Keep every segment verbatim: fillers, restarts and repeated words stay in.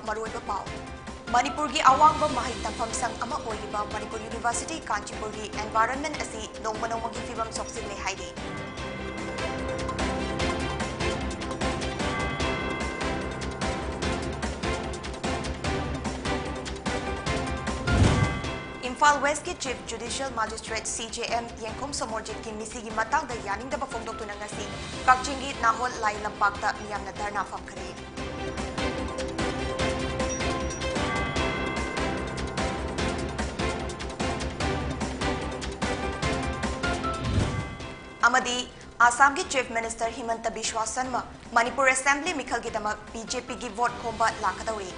ꯃꯔꯨꯑꯣꯏꯕ ꯄꯥꯎ꯫ ꯃꯅꯤꯄꯨꯔꯒꯤ ꯑꯋꯥꯡꯕ ꯃꯍꯩ ꯇꯝꯐꯝ ꯁꯪ ꯑꯃ ꯑꯣꯏꯔꯤꯕ ꯃꯅꯤꯄꯨꯔ ꯌꯨꯅꯤꯚꯔꯁꯤꯇꯤ ꯀꯥꯟꯆꯤꯄꯨꯔꯒꯤ environment ꯑꯁꯤ ꯅꯣꯡꯃ ꯅꯣꯡꯃꯒꯤ ꯐꯤꯕꯝ ꯁꯣꯛꯆꯤꯜꯂꯦ ꯍꯥꯏꯔꯤ꯫ ꯏꯝꯐꯥꯜ ꯋꯦꯁꯀꯤ Chief Judicial Magistrate, C J M, ꯌꯦꯡꯈꯣꯝ ꯁꯣꯃꯣꯔꯖꯤꯠꯀꯤ ꯃꯤꯁꯤꯒꯤ ꯃꯇꯥꯡꯗ ꯌꯥꯅꯤꯡꯗꯕ ꯐꯣꯡꯗꯣꯛꯇꯨꯅ ꯉꯁꯤ ꯀꯛꯆꯤꯡꯒꯤ ꯅꯥꯍꯣꯜ ꯂꯥꯏ ꯂꯝꯄꯥꯛꯇ ꯃꯤꯌꯥꯝꯅ ꯙꯔꯅꯥ ꯐꯝꯈ꯭ꯔꯦ꯫ ꯑꯃꯗꯤ ꯑꯁꯥꯝꯒꯤ Chief Minister ꯍꯤꯃꯟꯇ ꯕꯤꯁ꯭ꯋꯥ Sharma Manipur Assembly ꯃꯤꯈꯜꯒꯤꯗꯃꯛ B J P ꯒꯤ vote ꯈꯣꯝꯕ ꯂꯥꯛꯀꯗꯧꯔꯤ꯫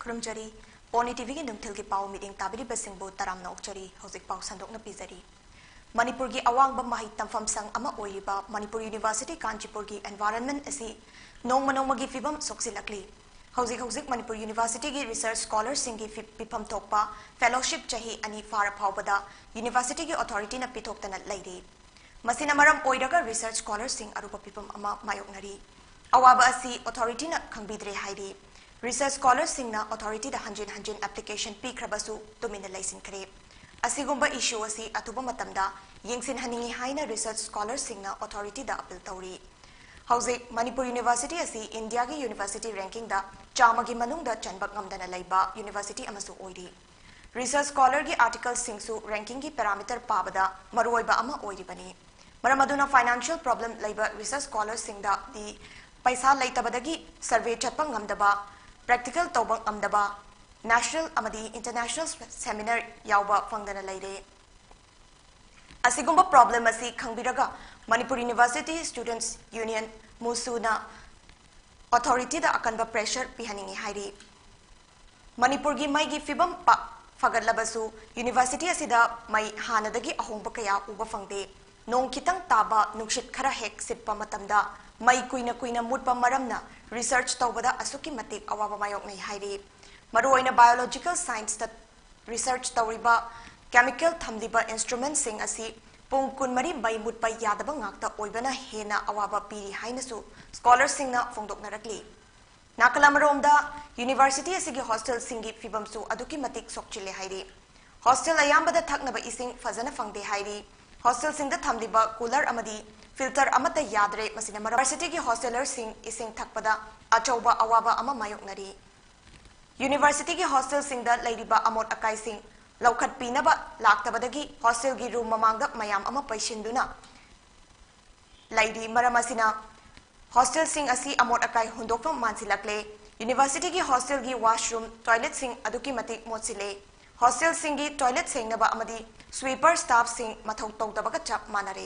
ꯈꯨꯔꯨꯝꯖꯔꯤ꯫ ꯄꯣꯅꯤ ꯇꯤꯚꯤꯒꯤ ꯅꯨꯡꯊꯤꯜꯒꯤ ꯄꯥꯎ ꯃꯤꯠꯌꯦꯡ ꯇꯥꯕꯤꯔꯤꯕꯁꯤꯡꯕꯨ ꯇꯔꯥꯝꯅ ꯑꯣꯛꯆꯔꯤ꯫ ꯍꯧꯖꯤꯛ ꯄꯥꯎ ꯁꯟꯗꯣꯛꯅ ꯄꯤꯖꯔꯤ꯫ ꯃꯅꯤꯄꯨꯔꯒꯤ ꯑꯋꯥꯡꯕ ꯃꯍꯩ ꯇꯝꯐꯝ ꯁꯪ ꯑꯃ ꯑꯣꯏꯔꯤꯕ ꯃꯅꯤꯄꯨꯔ ꯌꯨꯅꯤꯚꯔꯁꯤꯇꯤ ꯀꯥꯟꯆꯤꯄꯨꯔꯒꯤ environment ꯑꯁꯤ ꯅꯣꯡꯃ ꯅꯣꯡꯃꯒꯤ ꯐꯤꯕꯝ ꯁꯣꯛꯆꯤꯜꯂꯛꯂꯤ꯫ ꯍꯧꯖꯤꯛ ꯍꯧꯖꯤꯛ ꯃꯅꯤꯄꯨꯔ ꯌꯨꯅꯤꯚꯔꯁꯤꯇꯤꯒꯤ research scholarꯁꯤꯡꯒꯤ ꯐꯤ-, ꯄꯤꯐꯝ ꯊꯣꯛꯄ fellowship ꯆꯍꯤ ꯑꯅꯤ ꯐꯥꯔ ꯐꯥꯎꯕꯗ ꯌꯨꯅꯤꯚꯔꯁꯤꯇꯤꯒꯤ authorityꯅ ꯄꯤꯊꯣꯛꯇꯅ ꯂꯩꯔꯤ꯫ ꯃꯁꯤꯅ ꯃꯔꯝ ꯑꯣꯏꯔꯒ research scholarꯁꯤꯡ ꯑꯔꯨꯕ ꯐꯤꯚꯝ ꯑꯃ ꯃꯥꯌꯣꯛꯅꯔꯤ꯫ ꯑꯋꯥꯕ ꯑꯁꯤ authorityꯅ ꯈꯪꯕꯤꯗ꯭ꯔꯦ ꯍꯥꯏꯔꯤ꯫ Research scholarꯁꯤꯡꯅ authorityꯗ ꯍꯟꯖꯤꯟ ꯍꯟꯖꯤꯟ application ꯄꯤꯈ꯭ꯔꯕꯁꯨ ꯇꯨꯃꯤꯟꯅ ꯂꯩꯁꯤꯟꯈ꯭ꯔꯦ꯫ ꯑꯁꯤꯒꯨꯝꯕ issue ꯑꯁꯤ ꯑꯊꯨꯕ ꯃꯇꯝꯗ ꯌꯦꯡꯁꯤꯟꯍꯟꯅꯤꯡꯏ ꯍꯥꯏꯅ research scholarꯁꯤꯡꯅ authorityꯗ appeal ꯇꯧꯔꯤ꯫ ꯍꯧꯖꯤꯛ ꯃꯅꯤꯄꯨꯔ ꯌꯨꯅꯤꯚꯔꯁꯤꯇꯤ ꯑꯁꯤ ꯏꯟꯗꯤꯌꯥꯒꯤ ꯌꯨꯅꯤꯚꯔꯁꯤꯇꯤ rankingꯗ ꯆꯥꯝꯃꯒꯤ ꯃꯅꯨꯡꯗ ꯆꯟꯕ ꯉꯝꯗꯅ ꯂꯩꯕ ꯌꯨꯅꯤꯚꯔꯁꯤꯇꯤ ꯑꯃꯁꯨ ꯑꯣꯏꯔꯤ꯫ Research scholarꯒꯤ articleꯁꯤꯡꯁꯨ rankingꯒꯤ parameter ꯄꯥꯕꯗ ꯃꯔꯨꯑꯣꯏꯕ ꯑꯃ ꯑꯣꯏꯔꯤꯕꯅꯤ꯫ ꯃꯔꯝ ꯑꯗꯨꯅ financial problem ꯂꯩꯕ research scholarꯁꯤꯡꯗꯗꯤ ꯄꯩꯁꯥ ꯂꯩꯇꯕꯗꯒꯤ survey ꯆꯠꯄ ꯉꯝꯗꯕ, practical ꯇꯧꯕ ꯉꯝꯗꯕ, national ꯑꯃꯗꯤ international seminar ꯌꯥꯎꯕ ꯐꯪꯗꯅ ꯂꯩꯔꯦ꯫ ꯑꯁꯤꯒꯨꯝꯕ problem ꯑꯁꯤ ꯈꯪꯕꯤꯔꯒ Manipur University Students Union, MUSUꯅ authorityꯗ ꯑꯀꯟꯕ pressure ꯄꯤꯍꯟꯅꯤꯡꯏ ꯍꯥꯏꯔꯤ꯫ ꯃꯅꯤꯄꯨꯔꯒꯤ ꯃꯩꯒꯤ ꯐꯤꯕꯝ ꯄ-, ꯐꯒꯠꯂꯕꯁꯨ university ꯑꯁꯤꯗ ꯃꯩ ꯍꯥꯟꯅꯗꯒꯤ ꯑꯍꯣꯡꯕ ꯀꯌꯥ ꯎꯕ ꯐꯪꯗꯦ꯫ ꯅꯣꯡ ꯈꯤꯇꯪ ꯇꯥꯕ, ꯅꯨꯡꯁꯤꯠ ꯈꯔ ꯍꯦꯛ ꯁꯤꯠꯄ ꯃꯇꯝꯗ ꯃꯩ ꯀꯨꯏꯅ ꯀꯨꯏꯅ ꯃꯨꯠꯄ ꯃꯔꯝꯅ research ꯇꯧꯕꯗ ꯑꯁꯨꯛꯀꯤ ꯃꯇꯤꯛ ꯑꯋꯥꯕ ꯃꯥꯌꯣꯛꯅꯩ ꯍꯥꯏꯔꯤ꯫ ꯃꯔꯨꯑꯣꯏꯅ biological scienceꯇ research ꯇꯧꯔꯤꯕ chemical ꯊꯝꯂꯤꯕ instrumentꯁꯤꯡ ꯑꯁꯤ ꯄꯨꯡ ꯀꯨꯟꯃꯔꯤ ꯃꯩ ꯃꯨꯠꯄ ꯌꯥꯗꯕ ꯉꯥꯛꯇ ꯑꯣꯏꯕꯅ ꯍꯦꯟꯅ ꯑꯋꯥꯕ ꯄꯤꯔꯤ ꯍꯥꯏꯅꯁꯨ scholarꯁꯤꯡꯅ ꯐꯣꯡꯗꯣꯛꯅꯔꯛꯂꯤ꯫ ꯅꯥꯀꯜ ꯑꯃꯔꯣꯝꯗ university ꯑꯁꯤꯒꯤ hostelꯁꯤꯡꯒꯤ ꯐꯤꯕꯝꯁꯨ ꯑꯗꯨꯛꯀꯤ ꯃꯇꯤꯛ ꯁꯣꯛꯆꯤꯜꯂꯦ ꯍꯥꯏꯔꯤ꯫ Hostel ꯑꯌꯥꯝꯕꯗ ꯊꯛꯅꯕ ꯏꯁꯤꯡ ꯐꯖꯅ ꯐꯪꯗꯦ ꯍꯥꯏꯔꯤ꯫ Hostelꯁꯤꯡꯗ ꯊꯝꯂꯤꯕ cooler ꯑꯃꯗꯤ filter ꯑꯃꯠꯇ ꯌꯥꯗ꯭ꯔꯦ꯫ ꯃꯁꯤꯅ ꯃꯔꯝ universityꯒꯤ hostelerꯁꯤꯡ ꯏꯁꯤꯡ ꯊꯛꯄꯗ ꯑꯆꯧꯕ ꯑꯋꯥꯕ ꯑꯃ ꯃꯥꯌꯣꯛꯅꯔꯤ꯫ Universityꯒꯤ hostelꯁꯤꯡꯗ ꯂꯩꯔꯤꯕ ꯑꯃꯣꯠ ꯑꯀꯥꯏꯁꯤꯡ ꯂꯧꯈꯠꯄꯤꯅꯕ ꯂꯥꯛꯇꯕꯗꯒꯤ hostelꯒꯤ room ꯃꯃꯥꯡꯗ ꯃꯌꯥꯝ ꯑꯃ ꯄꯩꯁꯤꯟꯗꯨꯅ ꯂꯩꯔꯤ꯫ ꯃꯔꯝ ꯑꯁꯤꯅ hostelꯁꯤꯡ ꯑꯁꯤ ꯑꯃꯣꯠ ꯑꯀꯥꯏ ꯍꯨꯟꯗꯣꯛꯐꯝ ꯃꯥꯟꯁꯤꯜꯂꯛꯂꯦ꯫ Universityꯒꯤ hostelꯒꯤ washroom, toiletꯁꯤꯡ ꯑꯗꯨꯛꯀꯤ ꯃꯇꯤꯛ ꯃꯣꯠꯁꯤꯜꯂꯦ꯫ Hostelꯁꯤꯡꯒꯤ toilet ꯁꯦꯡꯅꯕ ꯑꯃꯗꯤ sweeper staffꯁꯤꯡ ꯃꯊꯧ ꯇꯧꯗꯕꯒ ꯆꯞ ꯃꯥꯟꯅꯔꯦ꯫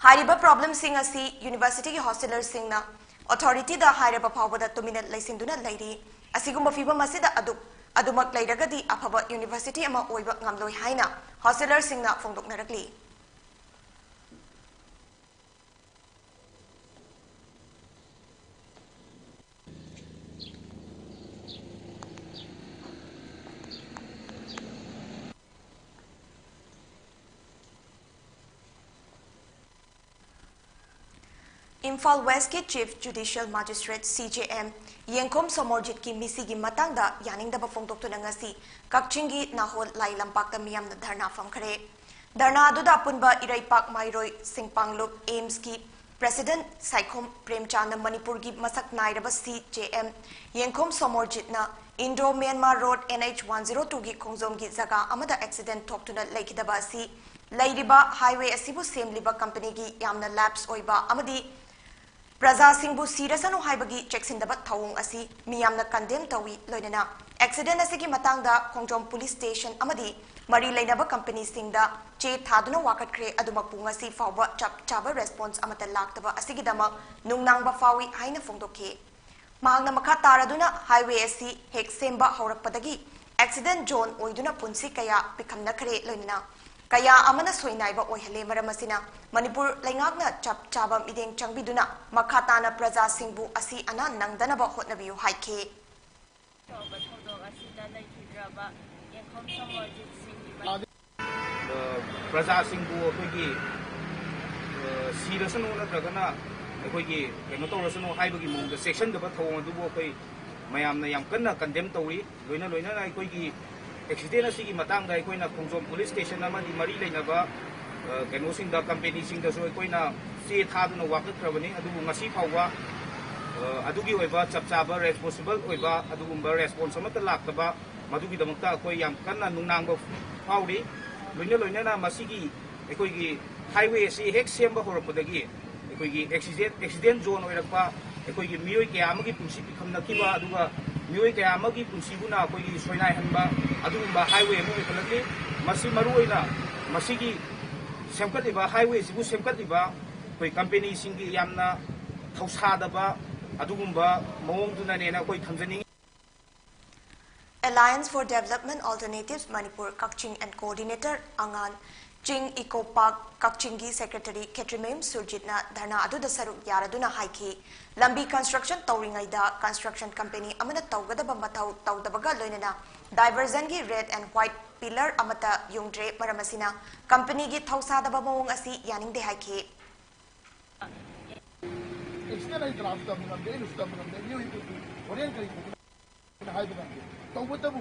ꯍꯥꯏꯔꯤꯕ problemꯁꯤꯡ ꯑꯁꯤ universityꯒꯤ hostelerꯁꯤꯡꯅ authorityꯗ ꯍꯥꯏꯔꯕ ꯐꯥꯎꯕꯗ ꯇꯨꯃꯤꯟꯅ ꯂꯩꯁꯤꯟꯗꯨꯅ ꯂꯩꯔꯤ꯫ ꯑꯁꯤꯒꯨꯝꯕ ꯐꯤꯕꯝ ꯑꯁꯤꯗ ꯑꯗꯨ, ꯑꯗꯨꯃꯛ ꯂꯩꯔꯒꯗꯤ ꯑꯐꯕ university ꯑꯃ ꯑꯣꯏꯕ ꯉꯝꯂꯣꯏ ꯍꯥꯏꯅ hostelerꯁꯤꯡꯅ ꯐꯣꯡꯗꯣꯛꯅꯔꯛꯂꯤ꯫ Imphal Westꯀꯤ Chief Judicial Magistrate, CJM, ꯌꯦꯡꯈꯣꯝ ꯁꯣꯃꯣꯔꯖꯤꯠꯀꯤ ꯃꯤꯁꯤꯒꯤ ꯃꯇꯥꯡꯗ ꯌꯥꯅꯤꯡꯗꯕ ꯐꯣꯡꯗꯣꯛꯇꯨꯅ ꯉꯁꯤ ꯀꯛꯆꯤꯡꯒꯤ ꯅꯥꯍꯣꯜ ꯂꯥꯏ ꯂꯝꯄꯥꯛꯇ ꯃꯤꯌꯥꯝꯅ ꯙꯔꯅꯥ ꯐꯝꯈ꯭ꯔꯦ꯫ ꯙꯔꯅꯥ ꯑꯗꯨꯗ ꯑꯄꯨꯟꯕ ꯏꯔꯩꯄꯥꯛ ꯃꯥꯏꯔꯣꯏ ꯁꯤꯡꯄꯥꯡꯂꯨꯞ AIIMSꯀꯤ President ꯁꯥꯏꯈꯣꯝ ꯄ꯭ꯔꯦꯝꯆꯥꯟꯗ ꯃꯅꯤꯄꯨꯔꯒꯤ ꯃꯁꯛ ꯅꯥꯏꯔꯕ CJM ꯌꯦꯡꯈꯣꯝ ꯁꯣꯃꯣꯔꯖꯤꯠꯅ Indo Myanmar Road NH one zero twoꯒꯤ ꯈꯣꯡꯖꯣꯝꯒꯤ ꯖꯒꯥ ꯑꯃꯗ accident ꯊꯣꯛꯇꯨꯅ ꯂꯩꯈꯤꯗꯕ ꯑꯁꯤ ꯂꯩꯔꯤꯕ highway ꯑꯁꯤꯕꯨ ꯁꯦꯝꯂꯤꯕ companyꯒꯤ ꯌꯥꯝꯅ lapse ꯑꯣꯏꯕ ꯑꯃꯗꯤ ꯄ꯭ꯔꯖꯥꯁꯤꯡꯕꯨ ꯁꯤꯔꯁꯅꯨ ꯍꯥꯏꯕꯒꯤ ꯆꯦꯛꯁꯤꯟꯗꯕ ꯊꯧꯑꯣꯡ ꯑꯁꯤ ꯃꯤꯌꯥꯝꯅ condemn ꯇꯧꯏ꯫ ꯂꯣꯏꯅꯅ accident ꯑꯁꯤꯒꯤ ꯃꯇꯥꯡꯗ ꯈꯣꯡꯖꯣꯝ police station ꯑꯃꯗꯤ ꯃꯔꯤ ꯂꯩꯅꯕ companyꯁꯤꯡꯗ ꯆꯦ ꯊꯥꯗꯨꯅ ꯋꯥꯀꯠꯈ꯭ꯔꯦ꯫ ꯑꯗꯨꯃꯛꯄꯨ ꯉꯁꯤ ꯐꯥꯎꯕ ꯆꯞ ꯆꯥꯕ response ꯑꯃꯠꯇ ꯂꯥꯛꯇꯕ ꯑꯁꯤꯒꯤꯗꯃꯛ ꯅꯨꯡꯅꯥꯡꯕ ꯐꯥꯎꯏ ꯍꯥꯏꯅ ꯐꯣꯡꯗꯣꯛꯈꯤ꯫ ꯃꯍꯥꯛꯅ ꯃꯈꯥ ꯇꯥꯔꯗꯨꯅ highway ꯑꯁꯤ ꯍꯦꯛ ꯁꯦꯝꯕ ꯍꯧꯔꯛꯄꯗꯒꯤ accident zone ꯑꯣꯏꯗꯨꯅ ꯄꯨꯟꯁꯤ ꯀꯌꯥ ꯄꯤꯛꯈꯝꯅꯈ꯭ꯔꯦ꯫ ꯂꯣꯏꯅꯅ ꯀꯌꯥ ꯑꯃꯅ ꯁꯣꯏꯅꯥꯏꯕ ꯑꯣꯏꯍꯜꯂꯦ꯫ ꯃꯔꯝ ꯑꯁꯤꯅ ꯃꯅꯤꯄꯨꯔ ꯂꯩꯉꯥꯛꯅ ꯆꯞ ꯆꯥꯕ ꯃꯤꯠꯌꯦꯡ ꯆꯪꯕꯤꯗꯨꯅ ꯃꯈꯥ ꯇꯥꯅ ꯄ꯭ꯔꯖꯥꯁꯤꯡꯕꯨ ꯑꯁꯤ ꯑꯅꯥ ꯅꯪꯗꯅꯕ ꯍꯣꯠꯅꯕꯤꯌꯨ ꯍꯥꯏꯈꯤ꯫ ꯌꯦꯡꯐꯝ ꯁꯣꯃꯣꯔꯖꯤꯠ ꯁꯤꯡꯒꯤ ꯃ- ꯑ, ꯄ꯭ꯔꯖꯥꯁꯤꯡꯕꯨ ꯑꯩꯈꯣꯏꯒꯤ, ꯑ, ꯁꯤꯔꯁꯅꯨ ꯅꯠꯇ꯭ꯔꯒꯅ ꯑꯩꯈꯣꯏꯒꯤ ꯀꯩꯅꯣ ꯇꯧꯔꯁꯅꯨ ꯍꯥꯏꯕꯒꯤ ꯃꯑꯣꯡꯗ ꯆꯦꯛꯁꯤꯟꯗꯕ ꯊꯧꯑꯣꯡ ꯑꯗꯨꯕꯨ ꯑꯩꯈꯣꯏ ꯃꯌꯥꯝꯅ ꯌꯥꯝ ꯀꯟꯅ ꯀꯟꯗꯦꯝ ꯇꯧꯔꯤ꯫ ꯂꯣꯏꯅ ꯂꯣꯏꯅꯅ ꯑꯩꯈꯣꯏꯒꯤ ꯑꯦꯛꯁꯤꯗꯦꯟ ꯑꯁꯤꯒꯤ ꯃꯇꯥꯡꯗ ꯑꯩꯈꯣꯏꯅ ꯈꯣꯡꯖꯣꯝ ꯄꯨꯂꯤꯁ ꯁ꯭ꯇꯦꯁꯟ ꯑꯃꯗꯤ ꯃꯔꯤ ꯂꯩꯅꯕ, ꯑ, ꯀꯩꯅꯣꯁꯤꯡꯗ, ꯀꯝꯄꯦꯅꯤꯁꯤꯡꯗꯁꯨ ꯑꯩꯈꯣꯏꯅ ꯆꯦ ꯊꯥꯗꯨꯅ ꯋꯥꯀꯠꯈ꯭ꯔꯕꯅꯤ꯫ ꯑꯗꯨꯕꯨ ꯉꯁꯤ ꯐꯥꯎꯕ, ꯑ, ꯑꯗꯨꯒꯤ ꯑꯣꯏꯕ ꯆꯞ ꯆꯥꯕ ꯔꯦꯁꯄꯣꯟꯁꯤꯕꯜ ꯑꯣꯏꯕ ꯑꯗꯨꯒꯨꯝꯕ ꯔꯦꯁꯄꯣꯟꯁ ꯑꯃꯠꯇ ꯂꯥꯛꯇꯕ, ꯃꯗꯨꯒꯤꯗꯃꯛꯇ ꯑꯩꯈꯣꯏ ꯌꯥꯝ ꯀꯟꯅ ꯅꯨꯡꯅꯥꯡꯕ ꯐꯥꯎꯔꯤ꯫ ꯂꯣꯏꯅ ꯂꯣꯏꯅꯅ ꯃꯁꯤꯒꯤ ꯑꯩꯈꯣꯏꯒꯤ ꯍꯥꯏꯋꯦ ꯑꯁꯤ ꯍꯦꯛ ꯁꯦꯝꯕ ꯍꯧꯔꯛꯄꯗꯒꯤ ꯑꯩꯈꯣꯏꯒꯤ ꯑꯦꯛꯁꯤꯗꯦꯟ, ꯑꯦꯛꯁꯤꯗꯦꯟ ꯖꯣꯟ ꯑꯣꯏꯔꯛꯄ, ꯑꯩꯈꯣꯏꯒꯤ ꯃꯤꯑꯣꯏ ꯀꯌꯥ ꯑꯃꯒꯤ ꯄꯨꯟꯁꯤ ꯄꯤꯈꯝꯅꯈꯤꯕ, ꯑꯗꯨꯒ ꯃꯤꯑꯣꯏ ꯀꯌꯥ ꯑꯃꯒꯤ ꯄꯨꯟꯁꯤꯕꯨ ꯑꯩꯈꯣꯏꯒꯤ ꯁꯣꯏꯅꯥꯏꯍꯟꯕ ꯑꯗꯨꯒꯨꯝꯕ ꯍꯥꯏꯋꯦ ꯑꯃ ꯑꯣꯏꯈꯠꯂꯛꯂꯤ꯫ ꯃꯁꯤ ꯃꯔꯨꯑꯣꯏꯅ ꯃꯁꯤꯒꯤ ꯁꯦꯝꯒꯠꯂꯤꯕ ꯍꯥꯏꯋꯦꯁꯤꯕꯨ ꯁꯦꯝꯒꯠꯂꯤꯕ ꯑꯩꯈꯣꯏ ꯀꯝꯄꯦꯅꯤꯁꯤꯡꯒꯤ ꯌꯥꯝꯅ ꯊꯧꯁꯥꯗꯕ ꯑꯗꯨꯒꯨꯝꯕ ꯃꯑꯣꯡꯗꯨꯅꯅꯦꯅ ꯑꯩꯈꯣꯏ ꯊꯝꯖꯅꯤꯡꯉꯤ꯫ Alliance for Development Alternatives Manipur Kakching and Coordinator ꯑꯉꯥꯟ ꯆꯤꯡ ꯏꯀꯣ ꯄꯥꯔꯛ ꯀꯛꯆꯤꯡꯒꯤ ꯁꯦꯀ꯭ꯔꯦꯇꯔꯤ ꯈꯦꯇ꯭ꯔꯤꯃꯌꯨꯝ ꯁꯨꯔꯖꯤꯠꯅ ꯙꯔꯅꯥ ꯑꯗꯨꯗ ꯁꯔꯨꯛ ꯌꯥꯔꯗꯨꯅ ꯍꯥꯏꯈꯤ, ꯂꯝꯕꯤ ꯀꯟꯁꯇ꯭ꯔꯛꯁꯟ ꯇꯧꯔꯤꯉꯩꯗ ꯀꯟꯁꯇ꯭ꯔꯛꯁꯟ ꯀꯝꯄꯦꯅꯤ ꯑꯃꯅ ꯇꯧꯒꯗꯕ ꯃꯊꯧ ꯇꯧꯗꯕꯒ ꯂꯣꯏꯅꯅ diversion ꯒꯤ red and white pillar ꯑꯃꯠꯇ ꯌꯨꯡꯗ꯭ꯔꯦ, ꯃꯔꯝ ꯑꯁꯤꯅ ꯀꯝꯄꯦꯅꯤꯒꯤ ꯊꯧꯁꯥꯗꯕ ꯃꯑꯣꯡ ꯑꯁꯤ ꯌꯥꯅꯤꯡꯗꯦ ꯍꯥꯏꯈꯤ꯫ ꯑꯦꯛꯁꯤꯗꯦꯟ ꯑꯩ ꯀꯅꯥꯁꯨ ꯇꯝꯕ ꯉꯝꯗꯦ, ꯑꯩꯅꯁꯨ ꯇꯝꯕ ꯉꯝꯗꯦ, ꯃꯤꯑꯣꯏ ꯈꯨꯗꯤꯡꯃꯛ ꯍꯣꯔꯦꯟ ꯀꯔꯤ ꯊꯣꯛꯀꯅꯤ ꯍꯥꯏꯕ ꯉꯝꯗꯦ꯫ ꯇꯧꯕꯇꯕꯨ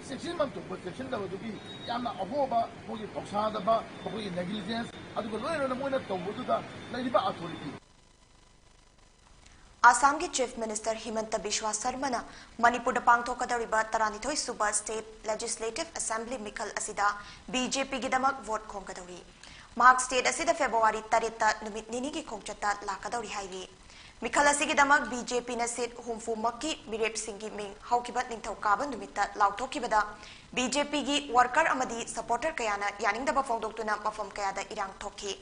ꯆꯦꯛꯁꯤꯟꯐꯝ ꯊꯣꯛꯄ ꯆꯦꯛꯁꯤꯟꯗꯕꯗꯨꯒꯤ ꯌꯥꯝꯅ ꯑꯍꯣꯕ, ꯃꯈꯣꯏꯒꯤ ꯊꯧꯁꯥꯗꯕ, ꯃꯈꯣꯏꯒꯤ ꯅꯦꯒ꯭ꯂꯤꯖꯦꯟꯁ, ꯑꯗꯨꯒ ꯂꯣꯏꯅꯅ ꯃꯣꯏꯅ ꯇꯧꯕꯗꯨꯗ ꯂꯩꯔꯤꯕ ꯑꯊꯣꯔꯤꯇꯤ꯫ ꯑꯁꯥꯝꯒꯤ ꯆꯤꯐ ꯃꯤꯅꯤꯁꯇꯔ ꯍꯤꯃꯟꯇ ꯕꯤꯁ꯭ꯋꯥ ꯁꯔꯃꯅ ꯃꯅꯤꯄꯨꯔꯗ ꯄꯥꯡꯊꯣꯛꯀꯗꯧꯔꯤꯕ ꯇꯔꯥꯅꯤꯊꯣꯏ ꯁꯨꯕ ꯁ꯭ꯇꯦꯠ ꯂꯦꯖꯤꯁꯂꯦꯇꯤꯚ ꯑꯦꯁꯦꯝꯕ꯭ꯂꯤ ꯃꯤꯈꯜ ꯑꯁꯤꯗ ꯕꯤ ꯖꯦ ꯄꯤꯒꯤꯗꯃꯛ ꯚꯣꯠ ꯈꯣꯝꯒꯗꯧꯔꯤ꯫ ꯃꯍꯥꯛ ꯁ꯭ꯇꯦꯠ ꯑꯁꯤꯗ ꯐꯦꯕ꯭ꯔꯨꯋꯥꯔꯤ ꯇꯔꯦꯠꯇ ꯅꯨꯃꯤꯠ ꯅꯤꯅꯤꯒꯤ ꯈꯣꯡꯆꯠꯇ ꯂꯥꯛꯀꯗꯧꯔꯤ ꯍꯥꯏꯔꯤ꯫ ꯃꯤꯈꯜ ꯑꯁꯤꯒꯤꯗꯃꯛ ꯕꯤ ꯖꯦ ꯄꯤꯅ ꯁꯤꯠ ꯍꯨꯝꯐꯨꯃꯛꯀꯤ ꯃꯤꯔꯦꯞꯁꯤꯡꯒꯤ ꯃꯤꯡ ꯍꯧꯈꯤꯕ ꯅꯤꯡꯊꯧꯀꯥꯕ ꯅꯨꯃꯤꯠꯇ ꯂꯥꯎꯊꯣꯛꯈꯤꯕꯗ ꯕꯤ ꯖꯦ ꯄꯤꯒꯤ ꯋꯥꯔꯀꯔ ꯑꯃꯗꯤ ꯁꯄꯣꯔꯇꯔ ꯀꯌꯥꯅ ꯌꯥꯅꯤꯡꯗꯕ ꯐꯣꯡꯗꯣꯛꯇꯨꯅ ꯃꯐꯝ ꯀꯌꯥꯗ ꯏꯔꯥꯡ ꯊꯣꯛꯈꯤ꯫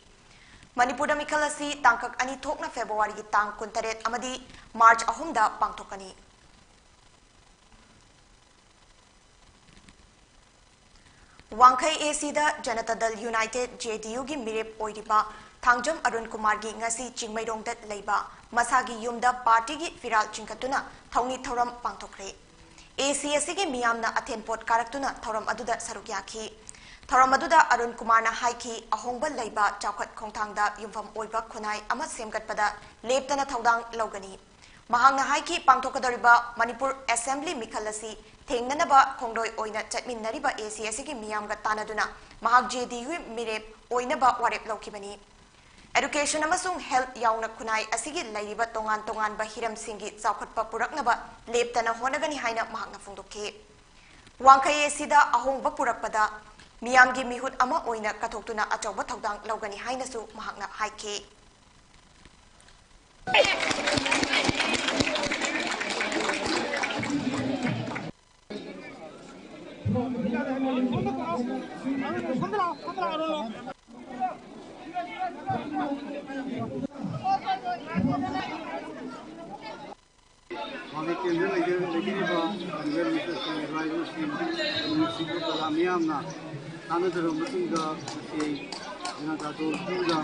ꯃꯅꯤꯄꯨꯔꯗ ꯃꯤꯈꯜ ꯑꯁꯤ ꯇꯥꯡꯀꯛ ꯑꯅꯤ ꯊꯣꯛꯅ ꯐꯦꯕ꯭ꯔꯨꯋꯥꯔꯤꯒꯤ ꯇꯥꯡ ꯀꯨꯟꯇꯔꯦꯠ ꯑꯃꯗꯤ ꯃꯥꯔꯆ ꯑꯍꯨꯝꯗ ꯄꯥꯡꯊꯣꯛꯀꯅꯤ꯫ ꯋꯥꯡꯈꯩ ꯑꯦ ꯁꯤꯗ ꯖꯅꯇꯥ ꯗꯜ ꯌꯨꯅꯥꯏꯇꯦꯗ, ꯖꯦ ꯗꯤ ꯌꯨꯒꯤ ꯃꯤꯔꯦꯞ ꯑꯣꯏꯔꯤꯕ ꯊꯥꯡꯖꯝ ꯑꯔꯨꯟ ꯀꯨꯃꯥꯔꯒꯤ ꯉꯁꯤ ꯆꯤꯡꯃꯩꯔꯣꯡꯗ ꯂꯩꯕ ꯃꯁꯥꯒꯤ ꯌꯨꯝꯗ ꯄꯥꯔꯇꯤꯒꯤ ꯐꯤꯔꯥꯜ ꯆꯤꯡꯈꯠꯇꯨꯅ ꯊꯧꯅꯤ ꯊꯧꯔꯝ ꯄꯥꯡꯊꯣꯛꯈ꯭ꯔꯦ꯫ ꯑꯦ ꯁꯤ ꯑꯁꯤꯒꯤ ꯃꯤꯌꯥꯝꯅ ꯑꯊꯦꯟꯄꯣꯠ ꯀꯥꯔꯛꯇꯨꯅ ꯊꯧꯔꯝ ꯑꯗꯨꯗ ꯁꯔꯨꯛ ꯌꯥꯈꯤ꯫ ꯊꯧꯔꯝ ꯑꯗꯨꯗ ꯑꯔꯨꯟ ꯀꯨꯃꯥꯔꯅ ꯍꯥꯏꯈꯤ, ꯑꯍꯣꯡꯕ ꯂꯩꯕ ꯆꯥꯎꯈꯠ ꯈꯣꯡꯊꯥꯡꯗ ꯌꯨꯝꯐꯝ ꯑꯣꯏꯕ ꯈꯨꯟꯅꯥꯏ ꯑꯃ ꯁꯦꯝꯒꯠꯄꯗ ꯂꯦꯞꯇꯅ ꯊꯧꯗꯥꯡ ꯂꯧꯒꯅꯤ꯫ ꯃꯍꯥꯛꯅ ꯍꯥꯏꯈꯤ, ꯄꯥꯡꯊꯣꯛꯀꯗꯧꯔꯤꯕ ꯃꯅꯤꯄꯨꯔ ꯑꯦꯁꯦꯝꯕ꯭ꯂꯤ ꯃꯤꯈꯜ ꯑꯁꯤ ꯊꯦꯡꯅꯅꯕ ꯈꯣꯡꯂꯣꯏ ꯑꯣꯏꯅ ꯆꯠꯃꯤꯟꯅꯔꯤꯕ ꯑꯦ ꯁꯤ ꯑꯁꯤꯒꯤ ꯃꯤꯌꯥꯝꯒ ꯇꯥꯟꯅꯗꯨꯅ ꯃꯍꯥꯛ ꯖꯦ ꯗꯤ ꯌꯨꯒꯤ ꯃꯤꯔꯦꯞ ꯑꯣꯏꯅꯕ ꯋꯥꯔꯦꯞ ꯂꯧꯈꯤꯕꯅꯤ꯫ ꯑꯦꯗꯨꯀꯦꯁꯟ ꯑꯃꯁꯨꯡ ꯍꯦꯜꯊ ꯌꯥꯎꯅ ꯈꯨꯟꯅꯥꯏ ꯑꯁꯤꯒꯤ ꯂꯩꯔꯤꯕ ꯇꯣꯉꯥꯟ ꯇꯣꯉꯥꯟꯕ ꯍꯤꯔꯝꯁꯤꯡꯒꯤ ꯆꯥꯎꯈꯠꯄ ꯄꯨꯔꯛꯅꯕ ꯂꯦꯞꯇꯅ ꯍꯣꯠꯅꯒꯅꯤ ꯍꯥꯏꯅ ꯃꯍꯥꯛꯅ ꯐꯣꯡꯗꯣꯛꯈꯤ꯫ ꯋꯥꯡꯈꯩ ꯑꯦ ꯁꯤꯗ ꯑꯍꯣꯡꯕ ꯄꯨꯔꯛꯄꯗ ꯃꯤꯌꯥꯝꯒꯤ ꯃꯤꯍꯨꯠ ꯑꯃ ꯑꯣꯏꯅ ꯀꯠꯊꯣꯛꯇꯨꯅ ꯑꯆꯧꯕ ꯊꯧꯗꯥꯡ ꯂꯧꯒꯅꯤ ꯍꯥꯏꯅꯁꯨ ꯃꯍꯥꯛꯅ ꯍꯥꯏꯈꯤ꯫ ꯋꯥꯡꯈꯩ ꯀꯦꯟꯗ꯭ꯔ ꯂꯩꯖ-, ꯂꯩꯕꯤꯔꯤꯕ ꯀꯦꯟꯗ꯭ꯔ ꯂꯩꯖ-, ꯂꯩꯕꯤꯔꯤꯕ ꯔꯥꯏꯕꯔꯁꯤꯡ, ꯅꯨꯡꯁꯤꯕ ꯀꯂꯥ ꯃꯤꯌꯥꯝꯅ ꯇꯥꯟꯅꯖꯔꯕ ꯃꯇꯨꯡꯗ ꯉꯁꯤ ꯑꯩ ꯖꯅꯇꯥ ꯗꯜ ꯇꯨꯗ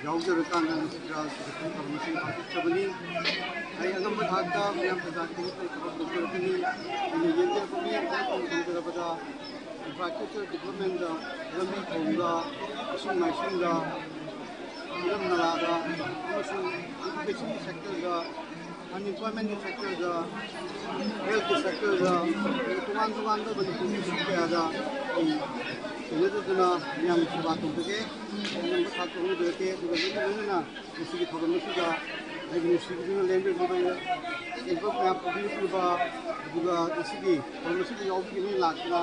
ꯌꯥꯎꯖꯔꯀꯥꯟꯗ ꯉꯁꯤ ꯔꯥꯖ ꯊꯕꯛ ꯊꯧꯔꯝ ꯑꯁꯤ ꯄꯥꯡꯊꯣꯛꯆꯕꯅꯤ꯫ ꯑꯩ ꯑꯉꯝꯕ ꯊꯥꯛꯇ ꯃꯤꯌꯥꯝ ꯄ꯭ꯔꯖꯥ ꯈꯨꯗꯤꯡꯃꯛꯇ ꯊꯕꯛ ꯇꯧꯖꯔꯛꯀꯅꯤ꯫ ꯑꯩꯅ ꯌꯦꯡꯖꯔꯛꯄ ꯃꯤꯌꯥꯝ ꯄꯨꯝꯅꯃꯛ ꯇꯧꯖꯔꯕꯗ ꯏꯟꯐ꯭ꯔꯥꯁ꯭ꯇ꯭ꯔꯛꯆꯔ ꯗꯤꯕ꯭ꯂꯞꯃꯦꯟꯗ, ꯂꯝꯕꯤ ꯊꯣꯡꯗ, ꯏꯁꯤꯡ ꯃꯥꯏꯁꯤꯡꯗ, ꯏꯔꯝ ꯅꯂꯥꯗ ꯑꯃꯁꯨꯡ ꯏꯗꯨꯀꯦꯁꯟꯒꯤ ꯁꯦꯛꯇꯔꯗ, ꯑꯟꯏꯝꯄ꯭ꯂꯣꯏꯃꯦꯟꯒꯤ ꯁꯦꯛꯇꯔꯗ, ꯍꯦꯜꯊꯀꯤ ꯁꯦꯛꯇꯔꯗ, ꯇꯣꯉꯥꯟ ꯇꯣꯉꯥꯟꯕ ꯃꯅꯤꯄꯨꯔꯒꯤ ꯏꯁꯨ ꯀꯌꯥꯗ ꯑꯩ ꯊꯦꯡꯅꯖꯗꯨꯅ ꯃꯤꯌꯥꯝꯒꯤ ꯁꯦꯕꯥ ꯇꯧꯖꯒꯦ꯫ ꯑꯉꯝꯕ ꯊꯥꯛꯇ ꯍꯣꯠꯅꯖꯔꯛꯀꯦ꯫ ꯑꯗꯨꯒ ꯂꯣꯏꯅ ꯂꯣꯏꯅꯅ ꯉꯁꯤꯒꯤ ꯊꯧꯔꯝ ꯑꯁꯤꯗ ꯑꯩꯒꯤ ꯅꯨꯡꯁꯤꯕꯤꯗꯨꯅ ꯂꯦꯡꯕꯤꯔꯛꯂꯤꯕ ꯏꯟꯐꯣ ꯃꯌꯥꯝ ꯄꯨꯕꯤꯔꯛꯂꯤꯕ, ꯑꯗꯨꯒ ꯉꯁꯤꯒꯤ ꯊꯧꯔꯝ ꯑꯁꯤꯗ ꯌꯥꯎꯕꯤꯒꯅꯤ ꯂꯥꯛꯇꯨꯅ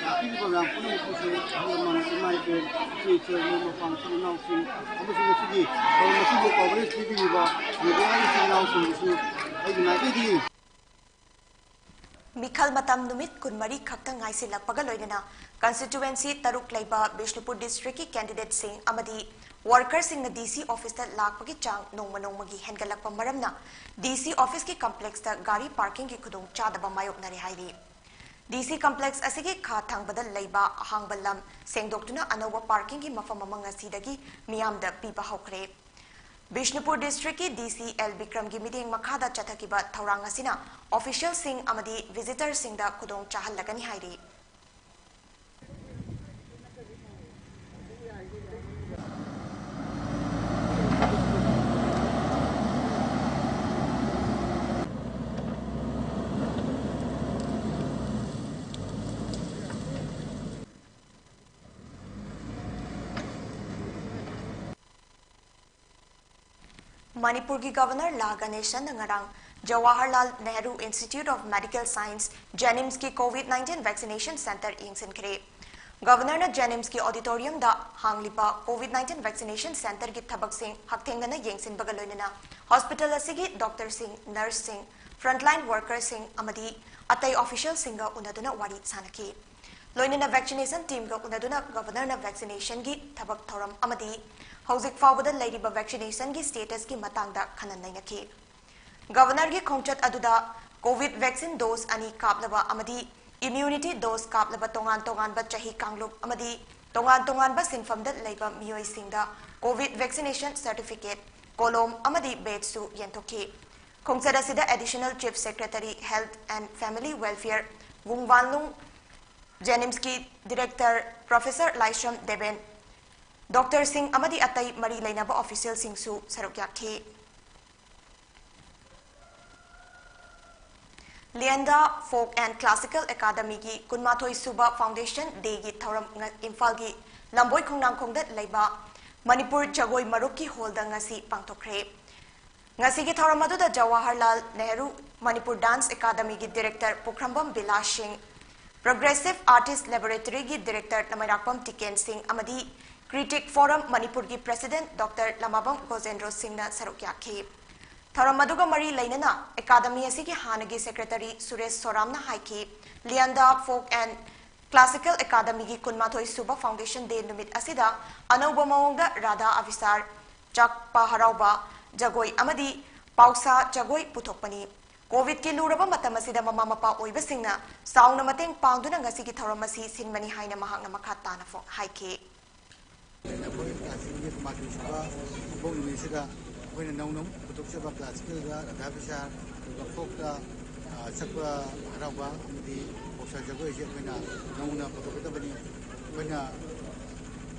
ꯂꯥꯛꯄꯤꯔꯤꯕ ꯃꯌꯥꯝ ꯄꯨꯝꯅꯃꯛꯄꯨꯁꯨ ꯑꯍꯜ ꯂꯃꯟ, ꯏꯃꯥ ꯏꯕꯦꯜ, ꯏꯆꯦ ꯏꯆꯜ, ꯃꯔꯨꯞ ꯃꯄꯥꯡ, ꯏꯆꯤꯜ ꯏꯅꯥꯎꯁꯤꯡ ꯑꯃꯁꯨꯡ ꯉꯁꯤꯒꯤ ꯊꯧꯔꯝ ꯑꯁꯤꯕꯨ ꯀꯣꯚꯔꯦꯖ ꯄꯤꯕꯤꯔꯤꯕ ꯃꯦꯗꯤꯌꯥꯒꯤ ꯏꯆꯤꯜ ꯏꯅꯥꯎꯁꯤꯡꯕꯨꯁꯨ ꯑꯩꯒꯤ ꯃꯥꯏꯀꯩꯗꯒꯤ ꯃꯤꯈꯜ ꯃꯇꯝ ꯅꯨꯃꯤꯠ ꯀꯨꯟꯃꯔꯤ ꯈꯛꯇ ꯉꯥꯏꯁꯤꯜꯂꯛꯄꯒ ꯂꯣꯏꯅꯅ ꯀꯟꯁꯇꯤꯇ꯭ꯋꯨꯑꯦꯟꯁꯤ ꯇꯔꯨꯛ ꯂꯩꯕ ꯕꯤꯁꯅꯨꯄꯨꯔ ꯗꯤꯁꯇ꯭ꯔꯤꯛꯀꯤ ꯀꯦꯟꯗꯤꯗꯦꯠꯁꯤꯡ ꯑꯃꯗꯤ ꯋꯥꯔꯀꯔꯁꯤꯡꯅ ꯗꯤ ꯁꯤ ꯑꯣꯐꯤꯁꯇ ꯂꯥꯛꯄꯒꯤ ꯆꯥꯡ ꯅꯣꯡꯃ ꯅꯣꯡꯃꯒꯤ ꯍꯦꯟꯒꯠꯂꯛꯄ ꯃꯔꯝꯅ ꯗꯤ ꯁꯤ ꯑꯣꯐꯤꯁꯀꯤ ꯀꯝꯄ꯭ꯂꯦꯛꯁꯇ ꯒꯥꯔꯤ ꯄꯥꯔꯀꯤꯡꯒꯤ ꯈꯨꯗꯣꯡꯆꯥꯗꯕ ꯃꯥꯌꯣꯛꯅꯔꯦ ꯍꯥꯏꯔꯤ꯫ ꯗꯤ ꯁꯤ ꯀꯝꯄ꯭ꯂꯦꯛꯁ ꯑꯁꯤꯒꯤ ꯈꯥ ꯊꯪꯕꯗ ꯂꯩꯕ ꯑꯍꯥꯡꯕ ꯂꯝ ꯁꯦꯡꯗꯣꯛꯇꯨꯅ ꯑꯅꯧꯕ ꯄꯥꯔꯀꯤꯡꯒꯤ ꯃꯐꯝ ꯑꯃ ꯉꯁꯤꯗꯒꯤ ꯃꯤꯌꯥꯝꯗ ꯄꯤꯕ ꯍꯧꯈ꯭ꯔꯦ꯫ ꯕꯤꯁꯅꯨꯄꯨꯔ ꯗꯤꯁꯇ꯭ꯔꯤꯛꯀꯤ ꯗꯤ ꯁꯤ ꯑꯦꯜ ꯕꯤꯀ꯭ꯔꯝꯒꯤ ꯃꯤꯠꯌꯦꯡ ꯃꯈꯥꯗ ꯆꯠꯊꯈꯤꯕ ꯊꯧꯔꯥꯡ ꯑꯁꯤꯅ ꯑꯣꯐꯤꯁꯤꯌꯦꯜꯁꯤꯡ ꯑꯃꯗꯤ ꯚꯤꯖꯤꯇꯔꯁꯤꯡꯗ ꯈꯨꯗꯣꯡ ꯆꯥꯍꯜꯂꯒꯅꯤ ꯍꯥꯏꯔꯤ꯫ ꯃꯅꯤꯄꯨꯔꯒꯤ ꯒꯕꯔꯅꯔ ꯂꯥ ꯒꯅꯦꯁꯟꯅ ꯉꯔꯥꯡ Jawaharlal Nehru institute of medical science, ꯖꯦꯅꯤꯝꯁꯀꯤ ꯀꯣꯚꯤꯗ ꯅꯥꯏꯟꯇꯤꯟ ꯚꯦꯛꯁꯤꯅꯦꯁꯟ ꯁꯦꯟꯇꯔ ꯌꯦꯡꯁꯤꯟꯈ꯭ꯔꯦ꯫ ꯒꯕꯔꯅꯔꯅ ꯖꯦꯅꯤꯝꯁꯀꯤ ꯑꯣꯗꯤꯇꯣꯔꯤꯌꯝꯗ ꯍꯥꯡꯂꯤꯕ ꯀꯣꯚꯤꯗ ꯅꯥꯏꯟꯇꯤꯟ ꯚꯦꯛꯁꯤꯅꯦꯁꯟ ꯁꯦꯟꯇꯔꯒꯤ ꯊꯕꯛꯁꯤꯡ ꯍꯛꯊꯦꯡꯅꯅ ꯌꯦꯡꯁꯤꯟꯕꯒ ꯂꯣꯏꯅꯅ ꯍꯣꯁꯄꯤꯇꯥꯜ ꯑꯁꯤꯒꯤ ꯗꯣꯛꯇꯔꯁꯤꯡ, ꯅꯔꯁꯁꯤꯡ, ꯐ꯭ꯔꯟꯠꯂꯥꯏꯟ ꯋꯥꯔꯀꯔꯁꯤꯡ ꯑꯃꯗꯤ ꯑꯇꯩ ꯑꯣꯐꯤꯁꯤꯌꯦꯜꯁꯤꯡꯒ ꯎꯅꯗꯨꯅ ꯋꯥꯔꯤ ꯁꯥꯅꯈꯤ꯫ ꯂꯣꯏꯅꯅ ꯚꯦꯛꯁꯤꯅꯦꯁꯟ ꯇꯤꯝꯒ ꯎꯅꯗꯨꯅ ꯒꯕꯔꯅꯔꯅ ꯚꯦꯛꯁꯤꯅꯦꯁꯟꯒꯤ ꯊꯕꯛ ꯊꯧꯔꯝ ꯑꯃꯗꯤ ꯍꯧꯖꯤꯛ ꯐꯥꯎꯕꯗ ꯂꯩꯔꯤꯕ ꯚꯦꯛꯁꯤꯅꯦꯁꯟꯒꯤ ꯁ꯭ꯇꯦꯇꯁꯀꯤ ꯃꯇꯥꯡꯗ ꯈꯟꯅ ꯅꯩꯅꯈꯤ꯫ ꯒꯕꯔꯅꯔꯒꯤ ꯈꯣꯡꯆꯠ ꯑꯗꯨꯗ ꯀꯣꯚꯤꯗ ꯚꯦꯛꯁꯤꯟ ꯗꯣꯁ ꯑꯅꯤ ꯀꯥꯞꯂꯕ ꯑꯃꯗꯤ ꯏꯝꯌꯨꯅꯤꯇꯤ ꯗꯣꯁ ꯀꯥꯞꯂꯕ ꯇꯣꯉꯥꯟ ꯇꯣꯉꯥꯟꯕ ꯆꯍꯤ ꯀꯥꯡꯂꯨꯞ ꯑꯃꯗꯤ ꯇꯣꯉꯥꯟ ꯇꯣꯉꯥꯟꯕ ꯁꯤꯟꯐꯝꯗ ꯂꯩꯕ ꯃꯤꯑꯣꯏꯁꯤꯡꯗ ꯀꯣꯚꯤꯗ ꯚꯦꯛꯁꯤꯅꯦꯁꯟ ꯁꯔꯇꯤꯐꯤꯀꯦꯠ, ꯀꯣꯂꯣꯝ ꯑꯃꯗꯤ ꯕꯦꯖꯁꯨ ꯌꯦꯟꯊꯣꯛꯈꯤ꯫ ꯈꯣꯡꯆꯠ ꯑꯁꯤꯗ additional chief secretary, health and family welfare Vung Vanlung, ꯖꯦꯅꯤꯝꯁꯀꯤ ꯗꯤꯔꯦꯛꯇꯔ ꯄ꯭ꯔꯣꯐꯦꯁꯔ ꯂꯥꯏꯁ꯭ꯔꯝ ꯗꯦꯕꯦꯟ, ꯗꯣꯛꯇꯔꯁꯤꯡ ꯑꯃꯗꯤ ꯑꯇꯩ ꯃꯔꯤ ꯂꯩꯅꯕ ꯑꯣꯐꯤꯁꯤꯌꯦꯜꯁꯤꯡꯁꯨ ꯁꯔꯨꯛ ꯌꯥꯈꯤ꯫ ꯂꯤꯌꯟꯗꯥ ꯐꯣꯛ ꯑꯦꯟ ꯀ꯭ꯂꯥꯁꯤꯀꯦꯜ ꯑꯦꯀꯥꯗꯃꯤꯒꯤ ꯀꯨꯟꯃꯥꯊꯣꯏ ꯁꯨꯕ ꯐꯥꯎꯟꯗꯦꯁꯟ ꯗꯦꯒꯤ ꯊꯧꯔꯝ ꯉ-, ꯏꯝꯐꯥꯜꯒꯤ ꯂꯝꯕꯣꯏ ꯈꯣꯡꯅꯥꯡꯈꯣꯡꯗ ꯂꯩꯕ ꯃꯅꯤꯄꯨꯔ ꯖꯒꯣꯏ ꯃꯔꯨꯞꯀꯤ ꯍꯣꯜꯗ ꯉꯁꯤ ꯄꯥꯡꯊꯣꯛꯈ꯭ꯔꯦ꯫ ꯉꯁꯤꯒꯤ ꯊꯧꯔꯝ ꯑꯗꯨꯗ ꯖꯋꯥꯍꯔꯂꯥꯜ ꯅꯦꯍꯔꯨ ꯃꯅꯤꯄꯨꯔ ꯗꯥꯟꯁ ꯑꯦꯀꯥꯗꯃꯤꯒꯤ director Pukhrambam Bilas Singh, progressive artists ꯂꯦꯕꯣꯔꯦꯇꯔꯤꯒꯤ ꯗꯤꯔꯦꯛꯇꯔ ꯂꯃꯩꯔꯥꯛꯄꯝ ꯇꯤꯀꯦꯟ ꯁꯤꯡ ꯑꯃꯗꯤ ꯀ꯭ꯔꯤꯇꯤꯛ ꯐꯣꯔꯝ ꯃꯅꯤꯄꯨꯔꯒꯤ ꯄ꯭ꯔꯦꯁꯤꯗꯦꯟꯠ ꯗꯣꯛꯇꯔ ꯂꯃꯥꯕꯝ ꯒꯣꯖꯦꯟꯗ꯭ꯔꯣ ꯁꯤꯡꯅ ꯁꯔꯨꯛ ꯌꯥꯈꯤ꯫ ꯊꯧꯔꯝ ꯑꯗꯨꯒ ꯃꯔꯤ ꯂꯩꯅꯅ ꯑꯦꯀꯥꯗꯃꯤ ꯑꯁꯤꯒꯤ ꯍꯥꯟꯅꯒꯤ ꯁꯦꯀ꯭ꯔꯦꯇꯔꯤ ꯁꯨꯔꯦꯁ ꯁꯣꯔꯥꯝꯅ ꯍꯥꯏꯈꯤ, ꯂꯤꯌꯟꯗꯥ ꯐꯣꯛ ꯑꯦꯟ ꯀ꯭ꯂꯥꯁꯤꯀꯦꯜ ꯑꯦꯀꯥꯗꯃꯤꯒꯤ ꯀꯨꯟꯃꯥꯊꯣꯏ ꯁꯨꯕ ꯐꯥꯎꯟꯗꯦꯁꯟ ꯗꯦ ꯅꯨꯃꯤꯠ ꯑꯁꯤꯗ ꯑꯅꯧꯕ ꯃꯑꯣꯡꯗ ꯔꯥꯙꯥ ꯑꯚꯤꯁꯥꯔ, ꯆꯥꯛꯄ ꯍꯔꯥꯎꯕ, ꯖꯒꯣꯏ ꯑꯃꯗꯤ ꯄꯥꯎꯁꯥ ꯖꯒꯣꯏ ꯄꯨꯊꯣꯛꯄꯅꯤ꯫ ꯀꯣꯚꯤꯗꯀꯤ ꯂꯨꯔꯕ ꯃꯇꯝ ꯑꯁꯤꯗ ꯃꯃꯥ ꯃꯄꯥ ꯑꯣꯏꯕꯁꯤꯡꯅ ꯆꯥꯎꯅ ꯃꯇꯦꯡ ꯄꯥꯡꯗꯨꯅ ꯉꯁꯤꯒꯤ ꯊꯧꯔꯝ ꯑꯁꯤ ꯁꯤꯟꯕꯅꯤ ꯍꯥꯏꯅ ꯃꯍꯥꯛꯅ ꯃꯈꯥ ꯇꯥꯅ ꯐꯣꯡ-, ꯍꯥꯏꯈꯤ꯫ ꯑꯩꯈꯣꯏ ꯀꯥꯁꯤꯒꯤ ꯀꯨꯟꯃꯥꯊꯣꯏ ꯁꯨꯕ ꯏꯄꯣꯛ ꯅꯨꯃꯤꯠꯁꯤꯗ ꯑꯩꯈꯣꯏꯅ ꯅꯧꯅ ꯑꯃꯨꯛ ꯄꯨꯊꯣꯛꯆꯕ ꯀ꯭ꯂꯥꯁꯤꯀꯦꯜꯗ ꯔꯥꯙꯥ ꯀ꯭ꯔꯤꯁꯅ, ꯑꯗꯨꯒ ꯐꯣꯛꯇ, ꯑ, ꯆꯠꯄ ꯍꯔꯥꯎꯕ ꯑꯃꯗꯤ ꯀꯣꯛꯁꯥ ꯖꯒꯣꯏ ꯑꯁꯤ ꯑꯩꯈꯣꯏꯅ ꯅꯧꯅ ꯄꯨꯊꯣꯛꯀꯗꯕꯅꯤ꯫ ꯑꯩꯈꯣꯏꯅ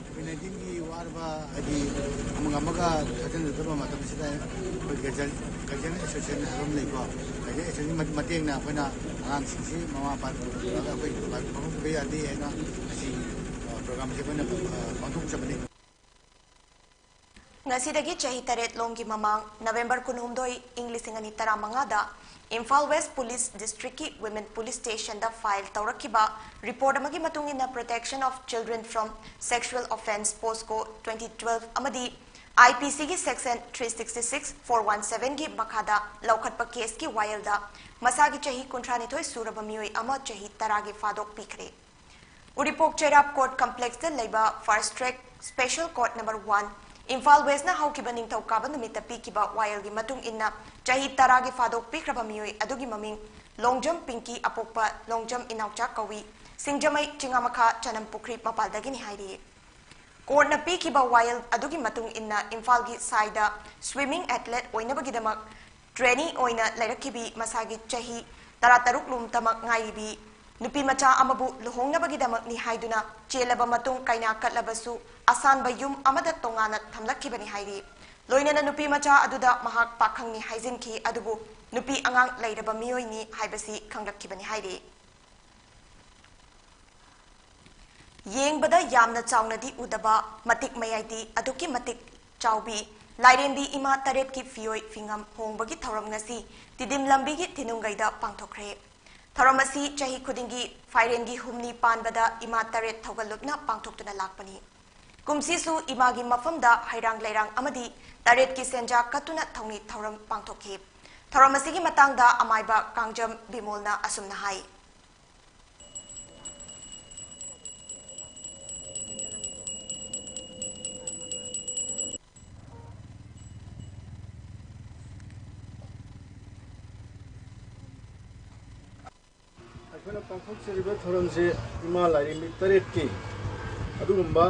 ꯀꯣꯚꯤꯗ ꯅꯥꯏꯟꯇꯤꯟꯒꯤ ꯋꯥꯔꯕ, ꯍꯥꯏꯗꯤ, ꯑꯃꯒ ꯑꯃꯒ ꯊꯥꯖꯤꯟꯅꯗꯕ ꯃꯇꯝꯁꯤꯗ ꯑꯩꯈꯣꯏ ꯒꯥꯔꯖꯤꯌꯟ, ꯒꯥꯔꯖꯤꯌꯟ ꯑꯦꯁꯣꯁꯤꯌꯦꯁꯟ ꯍꯥꯏꯕ ꯑꯃ ꯂꯩꯀꯣ꯫ ꯒꯥꯔꯖꯤꯌꯟ ꯑꯦꯁꯣꯁꯤꯌꯦꯁꯟ ꯃ-, ꯃꯇꯦꯡꯅ ꯑꯩꯈꯣꯏꯅ ꯑꯉꯥꯡꯁꯤꯡꯁꯤ ꯃꯃꯥ ꯃꯄꯥ ꯄꯨꯔꯒ ꯑꯩꯈꯣꯏ ꯃꯐꯝ ꯄꯨꯕ ꯌꯥꯗꯦ ꯍꯥꯏꯅ ꯉꯁꯤ, ꯑ, ꯄ꯭ꯔꯣꯒ꯭ꯔꯥꯝꯁꯤ ꯑꯩꯈꯣꯏꯅ, ꯑ, ꯄꯥꯡꯊꯣꯛꯆꯕꯅꯤ꯫ ꯉꯁꯤꯗꯒꯤ ꯆꯍꯤ ꯇꯔꯦꯠ ꯂꯣꯝꯒꯤ ꯃꯃꯥꯡ, ꯅꯕꯦꯝꯕꯔ ꯀꯨꯟꯍꯨꯝꯗꯣꯏ, ꯏꯪ ꯂꯤꯁꯤꯡ ꯑꯅꯤ ꯇꯔꯥꯃꯉꯥꯗ ꯏꯝꯐꯥꯜ ꯋꯦꯁ ꯄꯨꯂꯤꯁ ꯗꯤꯁꯇ꯭ꯔꯤꯛꯀꯤ ꯋꯤꯃꯦꯟ ꯄꯨꯂꯤꯁ ꯁ꯭ꯇꯦꯁꯟꯗ ꯐꯥꯏꯜ ꯇꯧꯔꯛꯈꯤꯕ ꯔꯤꯄꯣꯔꯠ ꯑꯃꯒꯤ ꯃꯇꯨꯡ ꯏꯟꯅ, Protection of Children from Sexual Offence, POCSO twenty twelve ꯑꯃꯗꯤ IPCꯒꯤ Section three sixty six, four one sevenꯒꯤ ꯃꯈꯥꯗ ꯂꯧꯈꯠꯄ ꯀꯦꯁꯀꯤ ꯋꯥꯌꯦꯜꯗ ꯃꯁꯥꯒꯤ ꯆꯍꯤ ꯀꯨꯟꯊ꯭ꯔꯥꯅꯤꯊꯣꯏ ꯁꯨꯔꯕ ꯃꯤꯑꯣꯏ ꯑꯃ ꯆꯍꯤ ꯇꯔꯥꯒꯤ ꯐꯥꯗꯣꯛ ꯄꯤꯈ꯭ꯔꯦ꯫ ꯎꯔꯤꯄꯣꯛ ꯆꯩꯔꯥꯞ ꯀꯣꯔꯠ ꯀꯝꯄ꯭ꯂꯦꯛꯁꯇ ꯂꯩꯕ fast track special court number one, Imphal ꯋꯦꯁꯅ ꯍꯧꯈꯤꯕ ꯅꯤꯡꯊꯧꯀꯥꯕ ꯅꯨꯃꯤꯠꯇ ꯄꯤꯈꯤꯕ ꯋꯥꯌꯦꯜꯒꯤ ꯃꯇꯨꯡ ꯏꯟꯅ, ꯆꯍꯤ ꯇꯔꯥꯒꯤ ꯐꯥꯗꯣꯛ ꯄꯤꯈ꯭ꯔꯕ ꯃꯤꯑꯣꯏ ꯑꯗꯨꯒꯤ ꯃꯃꯤꯡ ꯂꯣꯡꯖꯝ ꯄꯤꯡꯀꯤ, ꯑꯄꯣꯛꯄ ꯂꯣꯡꯖꯝ ꯏꯅꯥꯎꯆꯥ ꯀꯧꯏ, ꯁꯤꯡꯖꯃꯩ ꯆꯤꯉꯥꯃꯈꯥ ꯆꯅꯝꯄꯨꯈ꯭ꯔꯤ ꯃꯄꯥꯜꯗꯒꯤꯅꯤ ꯍꯥꯏꯔꯤ꯫ ꯀꯣꯔꯠꯅ ꯄꯤꯈꯤꯕ ꯋꯥꯌꯦꯜ ꯑꯗꯨꯒꯤ ꯃꯇꯨꯡ ꯏꯟꯅ, ꯏꯝꯐꯥꯜꯒꯤ ꯁꯥꯏꯗ ꯁ꯭ꯋꯤꯃꯤꯡ ꯑꯦꯊꯂꯦꯠ ꯑꯣꯏꯅꯕꯒꯤꯗꯃꯛ ꯇ꯭ꯔꯦꯅꯤ ꯑꯣꯏꯅ ꯂꯩꯔꯛꯈꯤꯕꯤ, ꯃꯁꯥꯒꯤ ꯆꯍꯤ ꯇꯔꯥꯇꯔꯨꯛ ꯂꯣꯝꯇꯃꯛ ꯉꯥꯏꯔꯤꯕꯤ ꯅꯨꯄꯤ ꯃꯆꯥ ꯑꯃꯕꯨ ꯂꯨꯍꯣꯡꯅꯕꯒꯤꯗꯃꯛꯅꯤ ꯍꯥꯏꯗꯨꯅ ꯆꯦꯜꯂꯕ ꯃꯇꯨꯡ, ꯀꯩꯅꯥ ꯀꯠꯂꯕꯁꯨ ꯑꯁꯥꯟꯕ ꯌꯨꯝ ꯑꯃꯗ ꯇꯣꯉꯥꯟꯅ ꯊꯝꯂꯛꯈꯤꯕꯅꯤ ꯍꯥꯏꯔꯤ꯫ ꯂꯣꯏꯅꯅ ꯅꯨꯄꯤ ꯃꯆꯥ ꯑꯗꯨꯗ ꯃꯍꯥꯛ ꯄꯥꯈꯪꯅꯤ ꯍꯥꯏꯖꯤꯟꯈꯤ, ꯑꯗꯨꯕꯨ ꯅꯨꯄꯤ ꯑꯉꯥꯡ ꯂꯩꯔꯕ ꯃꯤꯑꯣꯏꯅꯤ ꯍꯥꯏꯕꯁꯤ ꯈꯪꯂꯛꯈꯤꯕꯅꯤ ꯍꯥꯏꯔꯤ꯫ ꯌꯦꯡꯕꯗ ꯌꯥꯝꯅ ꯆꯥꯎꯅꯗꯤ ꯎꯗꯕ, ꯃꯇꯤꯛ ꯃꯌꯥꯏꯗꯤ ꯑꯗꯨꯛꯀꯤ ꯃꯇꯤꯛ ꯆꯥꯎꯕꯤ ꯂꯥꯏꯔꯦꯝꯕꯤ ꯏꯃꯥ ꯇꯔꯦꯠꯀꯤ ꯐꯤꯑꯣꯏ ꯐꯤꯉꯝ ꯍꯣꯡꯕꯒꯤ ꯊꯧꯔꯝ ꯉꯁꯤ ꯇꯤꯗꯤꯝ ꯂꯝꯕꯤꯒꯤ ꯊꯤꯅꯨꯡꯒꯩꯗ ꯄꯥꯡꯊꯣꯛꯈ꯭ꯔꯦ꯫ ꯊꯧꯔꯝ ꯑꯁꯤ ꯆꯍꯤ ꯈꯨꯗꯤꯡꯒꯤ ꯐꯥꯏꯔꯦꯟꯒꯤ ꯍꯨꯝꯅꯤ ꯄꯥꯟꯕꯗ ꯏꯃꯥ ꯇꯔꯦꯠ ꯊꯧꯒꯠꯂꯨꯞꯅ ꯄꯥꯡꯊꯣꯛꯇꯨꯅ ꯂꯥꯛꯄꯅꯤ꯫ ꯀꯨꯝꯁꯤꯁꯨ ꯏꯃꯥꯒꯤ ꯃꯐꯝꯗ ꯍꯩꯔꯥꯡ ꯂꯩꯔꯥꯡ ꯑꯃꯗꯤ ꯇꯔꯦꯠꯀꯤ ꯁꯦꯟꯖꯥ ꯀꯠꯇꯨꯅ ꯊꯧꯅꯤ ꯊꯧꯔꯝ ꯄꯥꯡꯊꯣꯛꯈꯤ꯫ ꯊꯧꯔꯝ ꯑꯁꯤꯒꯤ ꯃꯇꯥꯡꯗ ꯑꯃꯥꯏꯕ ꯀꯥꯡꯖꯝ ꯕꯤꯃꯣꯜꯅ ꯑꯁꯨꯝꯅ ꯍꯥꯏ꯫ ꯑꯩꯈꯣꯏꯅ ꯄꯥꯡꯊꯣꯛꯆꯔꯤꯕ ꯊꯧꯔꯝꯁꯤ ꯏꯃꯥ ꯂꯥꯏꯔꯦꯝꯕꯤ ꯇꯔꯦꯠꯀꯤ ꯑꯗꯨꯒꯨꯝꯕ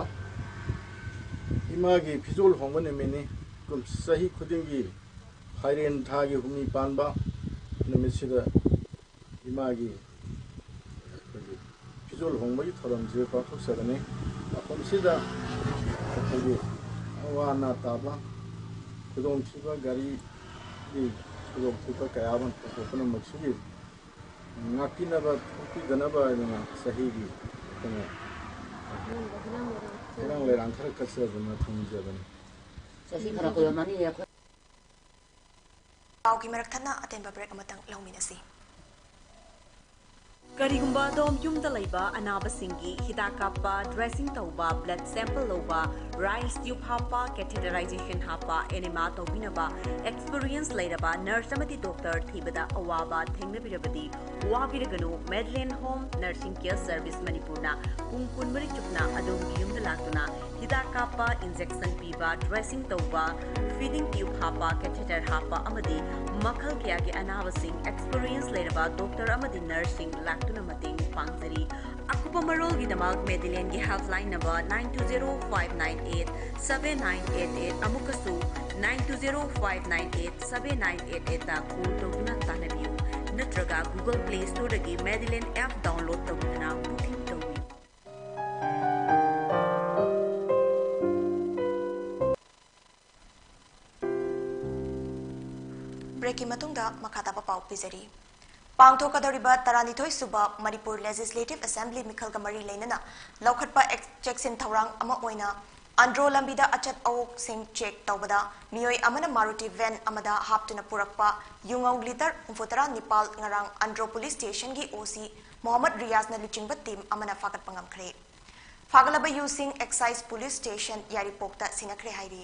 ꯏꯃꯥꯒꯤ ꯐꯤꯖꯣꯜ ꯍꯣꯡꯕ ꯅꯨꯃꯤꯠꯅꯤ꯫ ꯀꯨꯝ-, ꯆꯍꯤ ꯈꯨꯗꯤꯡꯒꯤ ꯐꯥꯏꯔꯦꯟ ꯊꯥꯒꯤ ꯍꯨꯝꯅꯤ ꯄꯥꯟꯕ ꯅꯨꯃꯤꯠꯁꯤꯗ ꯏꯃꯥꯒꯤ ꯑꯩꯈꯣꯏꯒꯤ ꯐꯤꯖꯣꯜ ꯍꯣꯡꯕꯒꯤ ꯊꯧꯔꯝꯁꯤ ꯄꯥꯡꯊꯣꯛꯆꯕꯅꯤ꯫ ꯃꯐꯝꯁꯤꯗ ꯑꯩꯈꯣꯏꯒꯤ ꯑꯋꯥ ꯑꯅꯥ ꯇꯥꯕ, ꯈꯨꯗꯣꯡꯊꯤꯕ, ꯒꯥꯔꯤꯒꯤ ꯈꯨꯗꯣꯡꯊꯤꯕ ꯀꯌꯥ ꯑꯃ ꯊꯣꯛꯄ ꯄꯨꯝꯅꯃꯛꯁꯤꯒꯤ ꯉꯥꯛꯄꯤꯅꯕ, ꯊꯣꯛꯄꯤꯗꯅꯕ ꯍꯥꯏꯗꯅ ꯆꯍꯤꯒꯤ ꯑꯩꯈꯣꯏꯅ ꯏꯔꯥꯡ ꯂꯩꯔꯥꯡ ꯈꯔ ꯀꯠꯆꯗꯨꯅ ꯊꯝꯖꯕꯅꯤ꯫ ꯆꯍꯤ ꯐꯅ ꯀꯨꯏꯔꯝꯃꯅꯤ ꯑꯩꯈꯣꯏ꯫ ꯄꯥꯎꯒꯤ ꯃꯔꯛ ꯊꯠꯅ ꯑꯇꯦꯟꯕ ꯕ꯭ꯔꯦꯛ ꯑꯃꯇꯪ ꯂꯧꯃꯤꯟꯅꯁꯤ꯫ ꯀꯔꯤꯒꯨꯝꯕ ꯑꯗꯣꯝ ꯌꯨꯝꯗ ꯂꯩꯕ ꯑꯅꯥꯕꯁꯤꯡꯒꯤ ꯍꯤꯗꯥꯛ ꯀꯥꯞꯄ, ꯗ꯭ꯔꯦꯁꯤꯡ ꯇꯧꯕ, ꯕ꯭ꯂꯗ ꯁꯦꯝꯄꯜ ꯂꯧꯕ, ꯔꯥꯏꯜꯁ ꯇ꯭ꯌꯨꯕ ꯍꯥꯞꯄ, ꯀꯦꯊꯦꯇꯔꯥꯏꯖꯦꯁꯟ ꯍꯥꯞꯄ, ꯑꯦꯅꯦꯃꯥ ꯇꯧꯕꯤꯅꯕ ꯑꯦꯛꯁꯄꯤꯔꯤꯌꯦꯟꯁ ꯂꯩꯔꯕ ꯅꯔꯁ ꯑꯃꯗꯤ ꯗꯣꯛꯇꯔ ꯊꯤꯕꯗ ꯑꯋꯥꯕ ꯊꯦꯡꯅꯕꯤꯔꯕꯗꯤ ꯋꯥꯕꯤꯔꯒꯅꯨ꯫ ꯃꯦꯗꯂꯦꯟ ꯍꯣꯝ ꯅꯔꯁꯤꯡ ꯀꯦꯌꯔ ꯁꯔꯚꯤꯁ ꯃꯅꯤꯄꯨꯔꯅ ꯄꯨꯡ ꯀꯨꯟꯃꯔꯤ ꯆꯨꯞꯅ ꯑꯗꯣꯝꯒꯤ ꯌꯨꯝꯗ ꯂꯥꯛꯇꯨꯅ ꯍꯤꯗꯥꯛ ꯀꯥꯞꯄ, ꯏꯟꯖꯦꯛꯁꯟ ꯄꯤꯕ, ꯗ꯭ꯔꯦꯁꯤꯡ ꯇꯧꯕ, ꯐꯤꯗꯤꯡ ꯇ꯭ꯌꯨꯕ ꯍꯥꯞꯄ, ꯀꯦꯊꯦꯇꯔ ꯍꯥꯞꯄ ꯑꯃꯗꯤ ꯃꯈꯜ ꯀꯌꯥꯒꯤ ꯑꯅꯥꯕꯁꯤꯡ ꯑꯦꯛꯁꯄꯤꯔꯤꯌꯦꯟꯁ ꯂꯩꯔꯕ ꯗꯣꯛꯇꯔ ꯑꯃꯗꯤ ꯅꯔꯁꯁꯤꯡ ꯂꯥꯛꯇꯨꯅ ꯃꯇꯦꯡ ꯄꯥꯡꯖꯔꯤ꯫ ꯑꯀꯨꯞꯄ ꯃꯔꯣꯜꯒꯤꯗꯃꯛ ꯃꯦꯗꯤꯂꯦꯟꯒꯤ helpline number nine two zero five nine eight seven nine eight eight, ꯑꯃꯨꯛꯀꯁꯨ nine two zero five nine eight seven nine eight eight ꯗ ꯀꯣꯜ ꯇꯧꯗꯨꯅ ꯇꯥꯟꯅꯕꯤꯌꯨ, ꯅꯠꯇ꯭ꯔꯒ Google Play Storeꯗꯒꯤ ꯃꯦꯗꯤꯂꯦꯟ ꯑꯦꯞ ꯗꯥꯎꯟꯂꯣꯗ ꯇꯧꯗꯨꯅ ꯕꯨꯀꯤꯡ ꯇꯧꯕꯤꯌꯨ꯫ ꯕ꯭ꯔꯦꯛꯀꯤ ꯃꯇꯨꯡꯗ ꯃꯈꯥ ꯇꯥꯕ ꯄꯥꯎ ꯄꯤꯖꯔꯤ꯫ ꯄꯥꯡꯊꯣꯛꯀꯗꯧꯔꯤꯕ ꯇꯔꯥꯅꯤꯊꯣꯏ ꯁꯨꯕ ꯃꯅꯤꯄꯨꯔ ꯂꯦꯖꯤꯁꯂꯦꯇꯤꯚ ꯑꯦꯁꯦꯝꯕ꯭ꯂꯤ ꯃꯤꯈꯜꯒ ꯃꯔꯤ ꯂꯩꯅꯅ ꯂꯧꯈꯠꯄ ꯑꯦꯛ-, ꯆꯦꯛꯁꯤꯟ ꯊꯧꯔꯥꯡ ꯑꯃ ꯑꯣꯏꯅ ꯑꯟꯗ꯭ꯔꯣ ꯂꯝꯕꯤꯗ ꯑꯆꯠ ꯑꯋꯣꯛꯁꯤꯡ ꯆꯦꯛ ꯇꯧꯕꯗ ꯃꯤꯑꯣꯏ ꯑꯃꯅ ꯃꯥꯔꯨꯇꯤ ꯚꯦꯟ ꯑꯃꯗ ꯍꯥꯞꯇꯨꯅ ꯄꯨꯔꯛꯄ ꯌꯨꯉꯧ ꯂꯤꯇꯔ ꯍꯨꯝꯐꯨꯇꯔꯥ ꯅꯤꯄꯥꯜ ꯉꯔꯥꯡ ꯑꯟꯗ꯭ꯔꯣ ꯄꯨꯂꯤꯁ ꯁ꯭ꯇꯦꯁꯟꯒꯤ ꯑꯣ ꯁꯤ ꯃꯣꯍꯝꯃꯗ ꯔꯤꯌꯥꯖꯅ ꯂꯨꯆꯤꯡꯕ ꯇꯤꯝ ꯑꯃꯅ ꯐꯥꯒꯠꯄ ꯉꯝꯈ꯭ꯔꯦ꯫ ꯐꯥꯒꯠꯂꯕ ꯌꯨꯁꯤꯡ ꯑꯦꯛꯁꯥꯏꯖ ꯄꯨꯂꯤꯁ ꯁ꯭ꯇꯦꯁꯟ ꯌꯥꯏꯔꯤꯄꯣꯛꯇ ꯁꯤꯟꯅꯈ꯭ꯔꯦ ꯍꯥꯏꯔꯤ꯫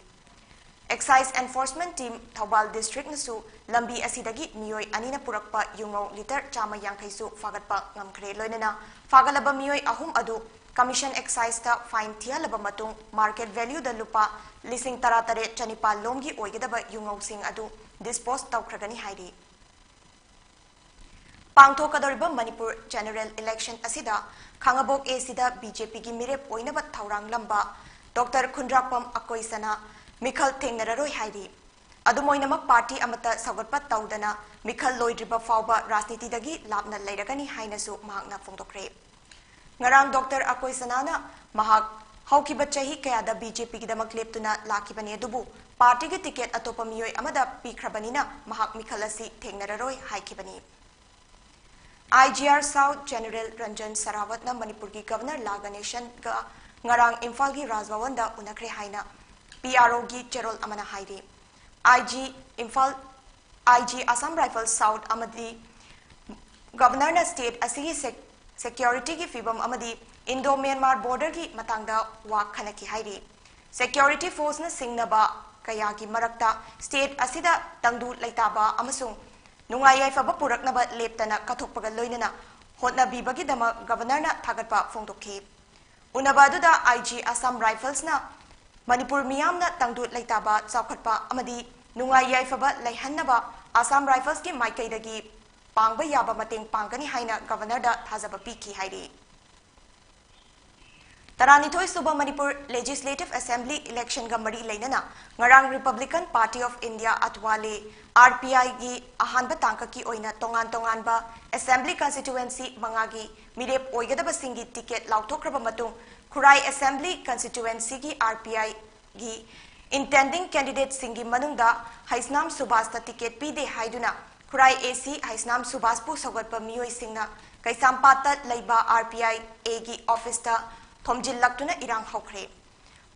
ꯑꯦꯛꯁꯥꯏꯖ ꯑꯦꯟꯐꯣꯔꯁꯃꯦꯟ ꯇꯤꯝ ꯊꯧꯕꯥꯜ ꯗꯤꯁꯇ꯭ꯔꯤꯛꯅꯁꯨ ꯂꯝꯕꯤ ꯑꯁꯤꯗꯒꯤ ꯃꯤꯑꯣꯏ ꯑꯅꯤꯅ ꯄꯨꯔꯛꯄ ꯌꯨꯉꯧ ꯂꯤꯇꯔ ꯆꯥꯝꯃ ꯌꯥꯡꯈꯩꯁꯨ ꯐꯥꯒꯠꯄ ꯉꯝꯈ꯭ꯔꯦ꯫ ꯂꯣꯏꯅꯅ ꯐꯥꯒꯠꯂꯕ ꯃꯤꯑꯣꯏ ꯑꯍꯨꯝ ꯑꯗꯨ ꯀꯃꯤꯁꯟ ꯑꯦꯛꯁꯥꯏꯖꯇ ꯐꯥꯏꯟ ꯊꯤꯍꯜꯂꯕ ꯃꯇꯨꯡ ꯃꯥꯔꯀꯦꯠ ꯚꯦꯂ꯭ꯌꯨꯗ ꯂꯨꯄꯥ ꯂꯤꯁꯤꯡ ꯇꯔꯥꯇꯔꯦꯠ ꯆꯅꯤꯄꯥꯜ ꯂꯣꯝꯒꯤ ꯑꯣꯏꯒꯗꯕ ꯌꯨꯉꯧꯁꯤꯡ ꯑꯗꯨ ꯗꯤꯁꯄꯣꯖ ꯇꯧꯈ꯭ꯔꯒꯅꯤ ꯍꯥꯏꯔꯤ꯫ ꯄꯥꯡꯊꯣꯛꯀꯗꯧꯔꯤꯕ ꯃꯅꯤꯄꯨꯔ ꯖꯦꯅꯔꯦꯜ ꯏꯂꯦꯛꯁꯟ ꯑꯁꯤꯗ ꯈꯥꯉꯕꯣꯛ ꯑꯦ ꯁꯤꯗ ꯕꯤ ꯖꯦ ꯄꯤꯒꯤ ꯃꯤꯔꯦꯞ ꯑꯣꯏꯅꯕ ꯊꯧꯔꯥꯡꯂꯝꯕ ꯗꯣꯛꯇꯔ ꯈꯨꯟꯗ꯭ꯔꯥꯛꯄꯝ ꯑꯀꯣꯏꯁꯅꯥ ꯃꯤꯈꯜ ꯊꯦꯡꯅꯔꯔꯣꯏ ꯍꯥꯏꯔꯤ꯫ ꯑꯗꯨꯝ ꯑꯣꯏꯅꯃꯛ, ꯄꯥꯔꯇꯤ ꯑꯃꯠꯇ ꯁꯧꯒꯠꯄ ꯇꯧꯗꯅ ꯃꯤꯈꯜ ꯂꯣꯏꯗ꯭ꯔꯤꯕ ꯐꯥꯎꯕ ꯔꯥꯖꯅꯤꯇꯤꯗꯒꯤ ꯂꯥꯞꯅ ꯂꯩꯔꯒꯅꯤ ꯍꯥꯏꯅꯁꯨ ꯃꯍꯥꯛꯅ ꯐꯣꯡꯗꯣꯛꯈ꯭ꯔꯦ꯫ ꯉꯔꯥꯡ ꯗꯣꯛꯇꯔ ꯑꯀꯣꯏ ꯁꯅꯥꯅ ꯃꯍꯥꯛ ꯍꯧꯈꯤꯕ ꯆꯍꯤ ꯀꯌꯥꯗ ꯕꯤ ꯖꯦ ꯄꯤꯒꯤꯗꯃꯛ ꯂꯦꯞꯇꯨꯅ ꯂꯥꯛꯈꯤꯕꯅꯤ, ꯑꯗꯨꯕꯨ ꯄꯥꯔꯇꯤꯒꯤ ꯇꯤꯀꯦꯠ ꯑꯇꯣꯞꯄ ꯃꯤꯑꯣꯏ ꯑꯃꯗ ꯄꯤꯈ꯭ꯔꯕꯅꯤꯅ ꯃꯍꯥꯛ ꯃꯤꯈꯜ ꯑꯁꯤ ꯊꯦꯡꯅꯔꯔꯣꯏ ꯍꯥꯏꯈꯤꯕꯅꯤ꯫ I G R south general Ranjan ꯁꯔꯥꯋꯠꯅ ꯃꯅꯤꯄꯨꯔꯒꯤ ꯒꯕꯔꯅꯔ ꯂꯥ ꯒꯅꯦꯁꯟꯒ ꯉꯔꯥꯡ ꯏꯝꯐꯥꯜꯒꯤ ꯔꯥꯖꯚꯋꯟꯗ ꯎꯅꯈ꯭ꯔꯦ ꯍꯥꯏꯅ ꯄꯤ ꯑꯥꯔ ꯑꯣꯒꯤ ꯆꯦꯔꯣꯜ ꯑꯃꯅ ꯍꯥꯏꯔꯤ꯫ ꯑꯥꯏ ꯖꯤ ꯏꯝꯐꯥꯜ, ꯑꯥꯏ ꯖꯤ ꯑꯁꯥꯝ ꯔꯥꯏꯐꯜꯁ ꯁꯥꯎꯊ ꯑꯃꯗꯤ ꯒꯕꯔꯅꯔꯅ ꯁ꯭ꯇꯦꯠ ꯑꯁꯤꯒꯤ ꯁꯦꯛ-, ꯁꯦꯀ꯭ꯌꯨꯔꯤꯇꯤꯒꯤ ꯐꯤꯕꯝ ꯑꯃꯗꯤ ꯏꯟꯗꯣ ꯃ꯭ꯌꯥꯟꯃꯥꯔ ꯕꯣꯔꯗꯔꯒꯤ ꯃꯇꯥꯡꯗ ꯋꯥ ꯈꯟꯅꯈꯤ ꯍꯥꯏꯔꯤ꯫ ꯁꯦꯀ꯭ꯌꯨꯔꯤꯇꯤ ꯐꯣꯔꯁꯅ ꯁꯤꯡꯅꯕ ꯀꯌꯥꯒꯤ ꯃꯔꯛꯇ ꯁ꯭ꯇꯦꯠ ꯑꯁꯤꯗ ꯇꯪꯗꯨ ꯂꯩꯇꯥꯕ ꯑꯃꯁꯨꯡ ꯅꯨꯡꯉꯥꯏ ꯌꯥꯏꯐꯕ ꯄꯨꯔꯛꯅꯕ ꯂꯦꯞꯇꯅ ꯀꯠꯊꯣꯛꯄꯒ ꯂꯣꯏꯅꯅ ꯍꯣꯠꯅꯕꯤꯕꯒꯤꯗꯃꯛ ꯒꯕꯔꯅꯔꯅ ꯊꯥꯒꯠꯄ ꯐꯣꯡꯗꯣꯛꯈꯤ꯫ ꯎꯅꯕ ꯑꯗꯨꯗ ꯑꯥꯏ ꯖꯤ ꯑꯁꯥꯝ ꯔꯥꯏꯐꯜꯁꯅ ꯃꯅꯤꯄꯨꯔ ꯃꯤꯌꯥꯝꯅ ꯇꯪꯗꯨ ꯂꯩꯇꯥꯕ, ꯆꯥꯎꯈꯠꯄ ꯑꯃꯗꯤ ꯅꯨꯡꯉꯥꯏ ꯌꯥꯏꯐꯕ ꯂꯩꯍꯟꯅꯕ ꯑꯁꯥꯝ ꯔꯥꯏꯐꯜꯁꯀꯤ ꯃꯥꯏꯀꯩꯗꯒꯤ ꯄꯥꯡꯕ ꯌꯥꯕ ꯃꯇꯦꯡ ꯄꯥꯡꯒꯅꯤ ꯍꯥꯏꯅ ꯒꯕꯔꯅꯔꯗ ꯊꯥꯖꯕ ꯄꯤꯈꯤ ꯍꯥꯏꯔꯤ꯫ ꯇꯔꯥꯅꯤꯊꯣꯏ ꯁꯨꯕ ꯃꯅꯤꯄꯨꯔ ꯂꯦꯖꯤꯁꯂꯦꯇꯤꯚ ꯑꯦꯁꯦꯝꯕ꯭ꯂꯤ ꯏꯂꯦꯛꯁꯟꯒ ꯃꯔꯤ ꯂꯩꯅꯅ ꯉꯔꯥꯡ republican party of India Athawale, R P ꯑꯥꯏꯒꯤ ꯑꯍꯥꯟꯕ ꯇꯥꯡꯀꯛꯀꯤ ꯑꯣꯏꯅ ꯇꯣꯉꯥꯟ ꯇꯣꯉꯥꯟꯕ ꯑꯦꯁꯦꯝꯕ꯭ꯂꯤ ꯀꯟꯁꯇꯤꯇ꯭ꯋꯦꯟꯁꯤ ꯃꯉꯥꯒꯤ ꯃꯤꯔꯦꯞ ꯑꯣꯏꯒꯗꯕꯁꯤꯡꯒꯤ ꯇꯤꯀꯦꯠ ꯂꯥꯎꯊꯣꯛꯈ꯭ꯔꯕ ꯃꯇꯨꯡ, ꯈꯨꯔꯥꯏ ꯑꯦꯁꯦꯝꯕ꯭ꯂꯤ ꯀꯟꯁꯇꯤꯇ꯭ꯋꯦꯟꯁꯤꯒꯤ ꯑꯥꯔ ꯄꯤ ꯑꯥꯏꯒꯤ ꯏꯟꯇꯦꯟꯗꯤꯡ ꯀꯦꯟꯗꯤꯗꯦꯠꯁꯤꯡꯒꯤ ꯃꯅꯨꯡꯗ ꯍꯩꯁꯅꯥꯝ ꯁꯨꯕꯥꯁꯇ ꯇꯤꯀꯦꯠ ꯄꯤꯗꯦ ꯍꯥꯏꯗꯨꯅ ꯈꯨꯔꯥꯏ ꯑꯦ ꯁꯤ ꯍꯩꯁꯅꯥꯝ ꯁꯨꯕꯥꯁꯄꯨ ꯁꯧꯒꯠꯄ ꯃꯤꯑꯣꯏꯁꯤꯡꯅ ꯀꯩꯁꯥꯝꯄꯥꯠꯇ ꯂꯩꯕ ꯑꯥꯔ ꯄꯤ ꯑꯥꯏ ꯑꯦꯒꯤ ꯑꯣꯐꯤꯁꯇ ꯊꯣꯝꯖꯤꯜꯂꯛꯇꯨꯅ ꯏꯔꯥꯡ ꯍꯧꯈ꯭ꯔꯦ꯫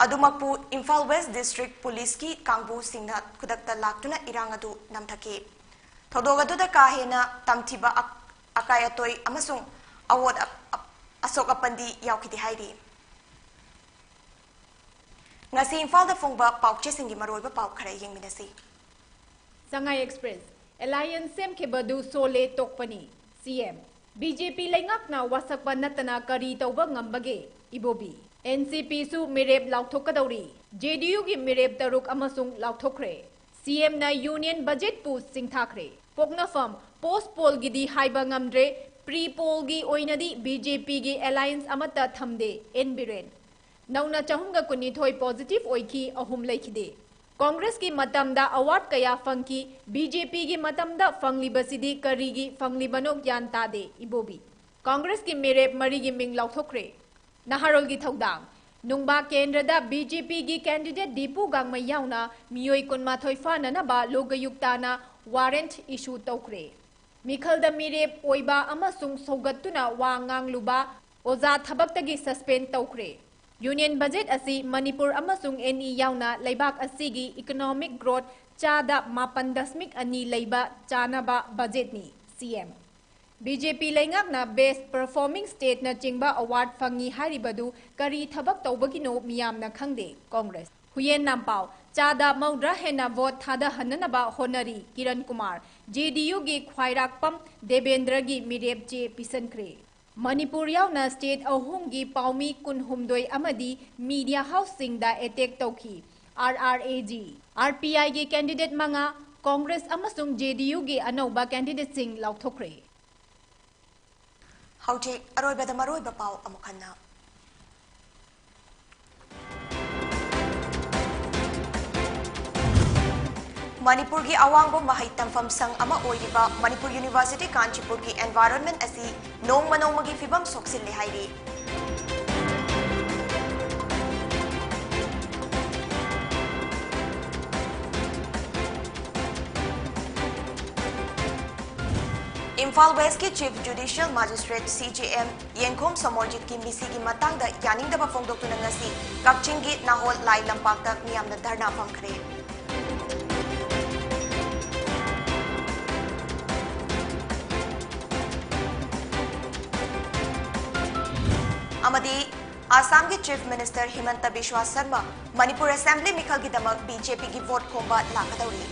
ꯑꯗꯨꯃꯛꯄꯨ ꯏꯝꯐꯥꯜ ꯋꯦꯁ ꯗꯤꯁꯇ꯭ꯔꯤꯛ ꯄꯨꯂꯤꯁꯀꯤ ꯀꯥꯡꯕꯨꯁꯤꯡꯅ ꯈꯨꯗꯛꯇ ꯂꯥꯛꯇꯨꯅ ꯏꯔꯥꯡ ꯑꯗꯨ ꯅꯝꯊꯈꯤ꯫ ꯊꯧꯗꯣꯛ ꯑꯗꯨꯗ ꯀꯥ ꯍꯦꯟꯅ ꯇꯝꯊꯤꯕ ꯑꯛ-, ꯑꯀꯥꯏ ꯑꯇꯣꯏ ꯑꯃꯁꯨꯡ ꯑꯋꯣꯠ ꯑꯞ-, ꯑꯞ-, ꯑꯁꯣꯛ ꯑꯄꯟꯗꯤ ꯌꯥꯎꯈꯤꯗꯦ ꯍꯥꯏꯔꯤ꯫ ꯉꯁꯤ ꯏꯝꯐꯥꯜꯗ ꯐꯣꯡꯕ ꯄꯥꯎꯆꯦꯁꯤꯡꯒꯤ ꯃꯔꯨꯑꯣꯏꯕ ꯄꯥꯎ ꯈꯔ ꯌꯦꯡꯃꯤꯟꯅꯁꯤ꯫ ꯁꯉꯥꯏ ꯑꯦꯛꯁꯄ꯭ꯔꯦꯁ, ꯑꯦꯂꯥꯏꯌꯟꯁ ꯁꯦꯝꯈꯤꯕꯗꯨ ꯁꯣꯜꯂꯦ ꯇꯣꯛꯄꯅꯤ, ꯁꯤ ꯑꯦꯝ꯫ ꯕꯤ ꯖꯦ ꯄꯤ ꯂꯩꯉꯥꯛꯅ ꯋꯥꯁꯛꯄ ꯅꯠꯇꯅ ꯀꯔꯤ ꯇꯧꯕ ꯉꯝꯕꯒꯦ, ꯏꯕꯣꯕꯤ? ꯑꯦꯟ ꯁꯤ ꯄꯤꯁꯨ ꯃꯤꯔꯦꯞ ꯂꯥꯎꯊꯣꯛꯀꯗꯧꯔꯤ꯫ ꯖꯦ ꯗꯤ ꯌꯨꯒꯤ ꯃꯤꯔꯦꯞ ꯇꯔꯨꯛ ꯑꯃꯁꯨꯡ ꯂꯥꯎꯊꯣꯛꯈ꯭ꯔꯦ꯫ ꯁꯤ ꯑꯦꯝꯅ ꯌꯨꯅꯤꯌꯟ ꯕꯖꯦꯠꯄꯨ ꯆꯤꯡꯊꯥꯈ꯭ꯔꯦ꯫ ꯄꯣꯛꯅꯐꯝ, ꯄꯣꯁ ꯄꯣꯜꯒꯤꯗꯤ ꯍꯥꯏꯕ ꯉꯝꯗ꯭ꯔꯦ, ꯄ꯭ꯔꯤ ꯄꯣꯜꯒꯤ ꯑꯣꯏꯅꯗꯤ ꯕꯤ ꯖꯦ ꯄꯤꯒꯤ ꯑꯦꯂꯥꯏꯌꯟꯁ ꯑꯃꯠꯇ ꯊꯝꯗꯦ, ꯑꯦꯟ ꯕꯤꯔꯦꯟ꯫ ꯅꯧꯅ ꯆꯍꯨꯝꯒ ꯀꯨꯟꯅꯤꯊꯣꯏ positive ꯑꯣꯏꯈꯤ, ꯑꯍꯨꯝ ꯂꯩꯈꯤꯗꯦ꯫ ꯀꯣꯡꯒ꯭ꯔꯦꯁꯀꯤ ꯃꯇꯝꯗ award ꯀꯌꯥ ꯐꯪꯈꯤ, BJPꯒꯤ ꯃꯇꯝꯗ ꯐꯪꯂꯤꯕꯁꯤꯗꯤ ꯀꯔꯤꯒꯤ ꯐꯪꯂꯤꯕꯅꯣ ꯒ꯭ꯌꯥꯟ ꯇꯥꯗꯦ, ꯏꯕꯣꯕꯤ꯫ ꯀꯣꯡꯒ꯭ꯔꯦꯁꯀꯤ ꯃꯤꯔꯦꯞ ꯃꯔꯤꯒꯤ ꯃꯤꯡ ꯂꯥꯎꯊꯣꯛꯈ꯭ꯔꯦ꯫ ꯅꯍꯥꯔꯣꯜꯒꯤ ꯊꯧꯗꯥꯡ꯫ ꯅꯨꯡꯕꯥ ꯀꯦꯟꯗ꯭ꯔꯗ BJPꯒꯤ candidate ꯗꯤꯄꯨ ꯒꯥꯡꯃꯩ ꯌꯥꯎꯅ ꯃꯤꯑꯣꯏ ꯀꯨꯟꯃꯥꯊꯣꯏ ꯐꯥꯅꯅꯕ ꯂꯣꯀꯥꯌꯨꯛꯇꯅ warrant issue ꯇꯧꯈ꯭ꯔꯦ꯫ ꯃꯤꯈꯜꯗ ꯃꯤꯔꯦꯞ ꯑꯣꯏꯕ ꯑꯃꯁꯨꯡ ꯁꯧꯒꯠꯇꯨꯅ ꯋꯥ ꯉꯥꯡꯂꯨꯕ ꯑꯣꯖꯥ ꯊꯕꯛꯇꯒꯤ suspend ꯇꯧꯈ꯭ꯔꯦ꯫ Union budget ꯑꯁꯤ ꯃꯅꯤꯄꯨꯔ ꯑꯃꯁꯨꯡ NE ꯌꯥꯎꯅ ꯂꯩꯕꯥꯛ ꯑꯁꯤꯒꯤ economic growth ꯆꯥꯗ ꯃꯥꯄꯟ ꯗꯁꯃꯤꯛ ꯑꯅꯤ ꯂꯩꯕ ꯆꯥꯅꯕ budgetꯅꯤ, CM꯫ BJP ꯂꯩꯉꯥꯛꯅ best performing stateꯅꯆꯤꯡꯕ award ꯐꯪꯉꯤ ꯍꯥꯏꯔꯤꯕꯗꯨ ꯀꯔꯤ ꯊꯕꯛ ꯇꯧꯕꯒꯤꯅꯣ ꯃꯤꯌꯥꯝꯅ ꯈꯪꯗꯦ, ꯀꯣꯡꯒ꯭ꯔꯦꯁ꯫ ꯍꯨꯌꯦꯟ ꯅꯥꯝꯄꯥꯎ, ꯆꯥꯗ ꯃꯧꯗ꯭ꯔꯥ ꯍꯦꯟꯅ vote ꯊꯥꯗꯍꯟꯅꯅꯕ ꯍꯣꯠꯅꯔꯤ, ꯀꯤꯔꯟ ꯀꯨꯃꯥꯔ꯫ JDUꯒꯤ ꯈ꯭ꯋꯥꯏꯔꯥꯛꯄꯝ ꯗꯦꯕꯦꯟꯗ꯭ꯔꯒꯤ ꯃꯤꯔꯦꯞ ꯆꯦ ꯄꯤꯁꯟꯈ꯭ꯔꯦ꯫ ꯃꯅꯤꯄꯨꯔ ꯌꯥꯎꯅ state ꯑꯍꯨꯝꯒꯤ ꯄꯥꯎꯃꯤ ꯀꯨꯟꯍꯨꯝꯗꯣꯏ ꯑꯃꯗꯤ media houseꯁꯤꯡꯗ attack ꯇꯧꯈꯤ, RRAG꯫ RPIꯒꯤ candidate ꯃꯉꯥ, ꯀꯣꯡꯒ꯭ꯔꯦꯁ ꯑꯃꯁꯨꯡ JDUꯒꯤ ꯑꯅꯧꯕ candidateꯁꯤꯡ ꯂꯥꯎꯊꯣꯛꯈ꯭ꯔꯦ꯫ ꯍꯧꯖꯤꯛ ꯑꯔꯣꯏꯕꯗ ꯃꯔꯨꯑꯣꯏꯕ ꯄꯥꯎ ꯑꯃꯨꯛ ꯍꯟꯅ꯫ ꯃꯅꯤꯄꯨꯔꯒꯤ ꯑꯋꯥꯡꯕ ꯃꯍꯩ ꯇꯝꯐꯝ ꯁꯪ ꯑꯃ ꯑꯣꯏꯔꯤꯕ ꯃꯅꯤꯄꯨꯔ University ꯀꯥꯟꯆꯤꯄꯨꯔꯒꯤ environment ꯑꯁꯤ ꯅꯣꯡꯃ ꯅꯣꯡꯃꯒꯤ ꯐꯤꯕꯝ ꯁꯣꯛꯆꯤꯜꯂꯦ ꯍꯥꯏꯔꯤ꯫ Imphal Westꯀꯤ Chief Judicial Magistrate, CJM, ꯌꯦꯡꯈꯣꯝ ꯁꯣꯃꯣꯔꯖꯤꯠꯀꯤ ꯃꯤꯁꯤꯒꯤ ꯃꯇꯥꯡꯗ ꯌꯥꯅꯤꯡꯗꯕ ꯐꯣꯡꯗꯣꯛꯇꯨꯅ ꯉꯁꯤ ꯀꯛꯆꯤꯡꯒꯤ ꯅꯥꯍꯣꯜ ꯂꯥꯏ ꯂꯝꯄꯥꯛꯇ ꯃꯤꯌꯥꯝꯅ ꯙꯔꯅꯥ ꯐꯝꯈ꯭ꯔꯦ꯫ ꯑꯃꯗꯤ ꯑꯁꯥꯝꯒꯤ Chief Minister ꯍꯤꯃꯟꯇ ꯕꯤꯁ꯭ꯋꯥ Sharma Manipur Assembly ꯃꯤꯈꯜꯒꯤꯗꯃꯛ BJPꯒꯤ vote ꯈꯣꯝꯕ ꯂꯥꯛꯀꯗꯧꯔꯤ꯫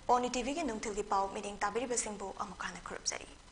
ꯄꯥꯎꯅꯤ TVꯒꯤ ꯅꯨꯡꯊꯤꯜꯒꯤ ꯄꯥꯎ ꯃꯤꯠꯌꯦꯡ ꯇꯥꯕꯤꯔꯤꯕꯁꯤꯡꯕꯨ ꯑꯃꯨꯛ ꯍꯟꯅ ꯈꯨꯔꯨꯝꯖꯔꯤ꯫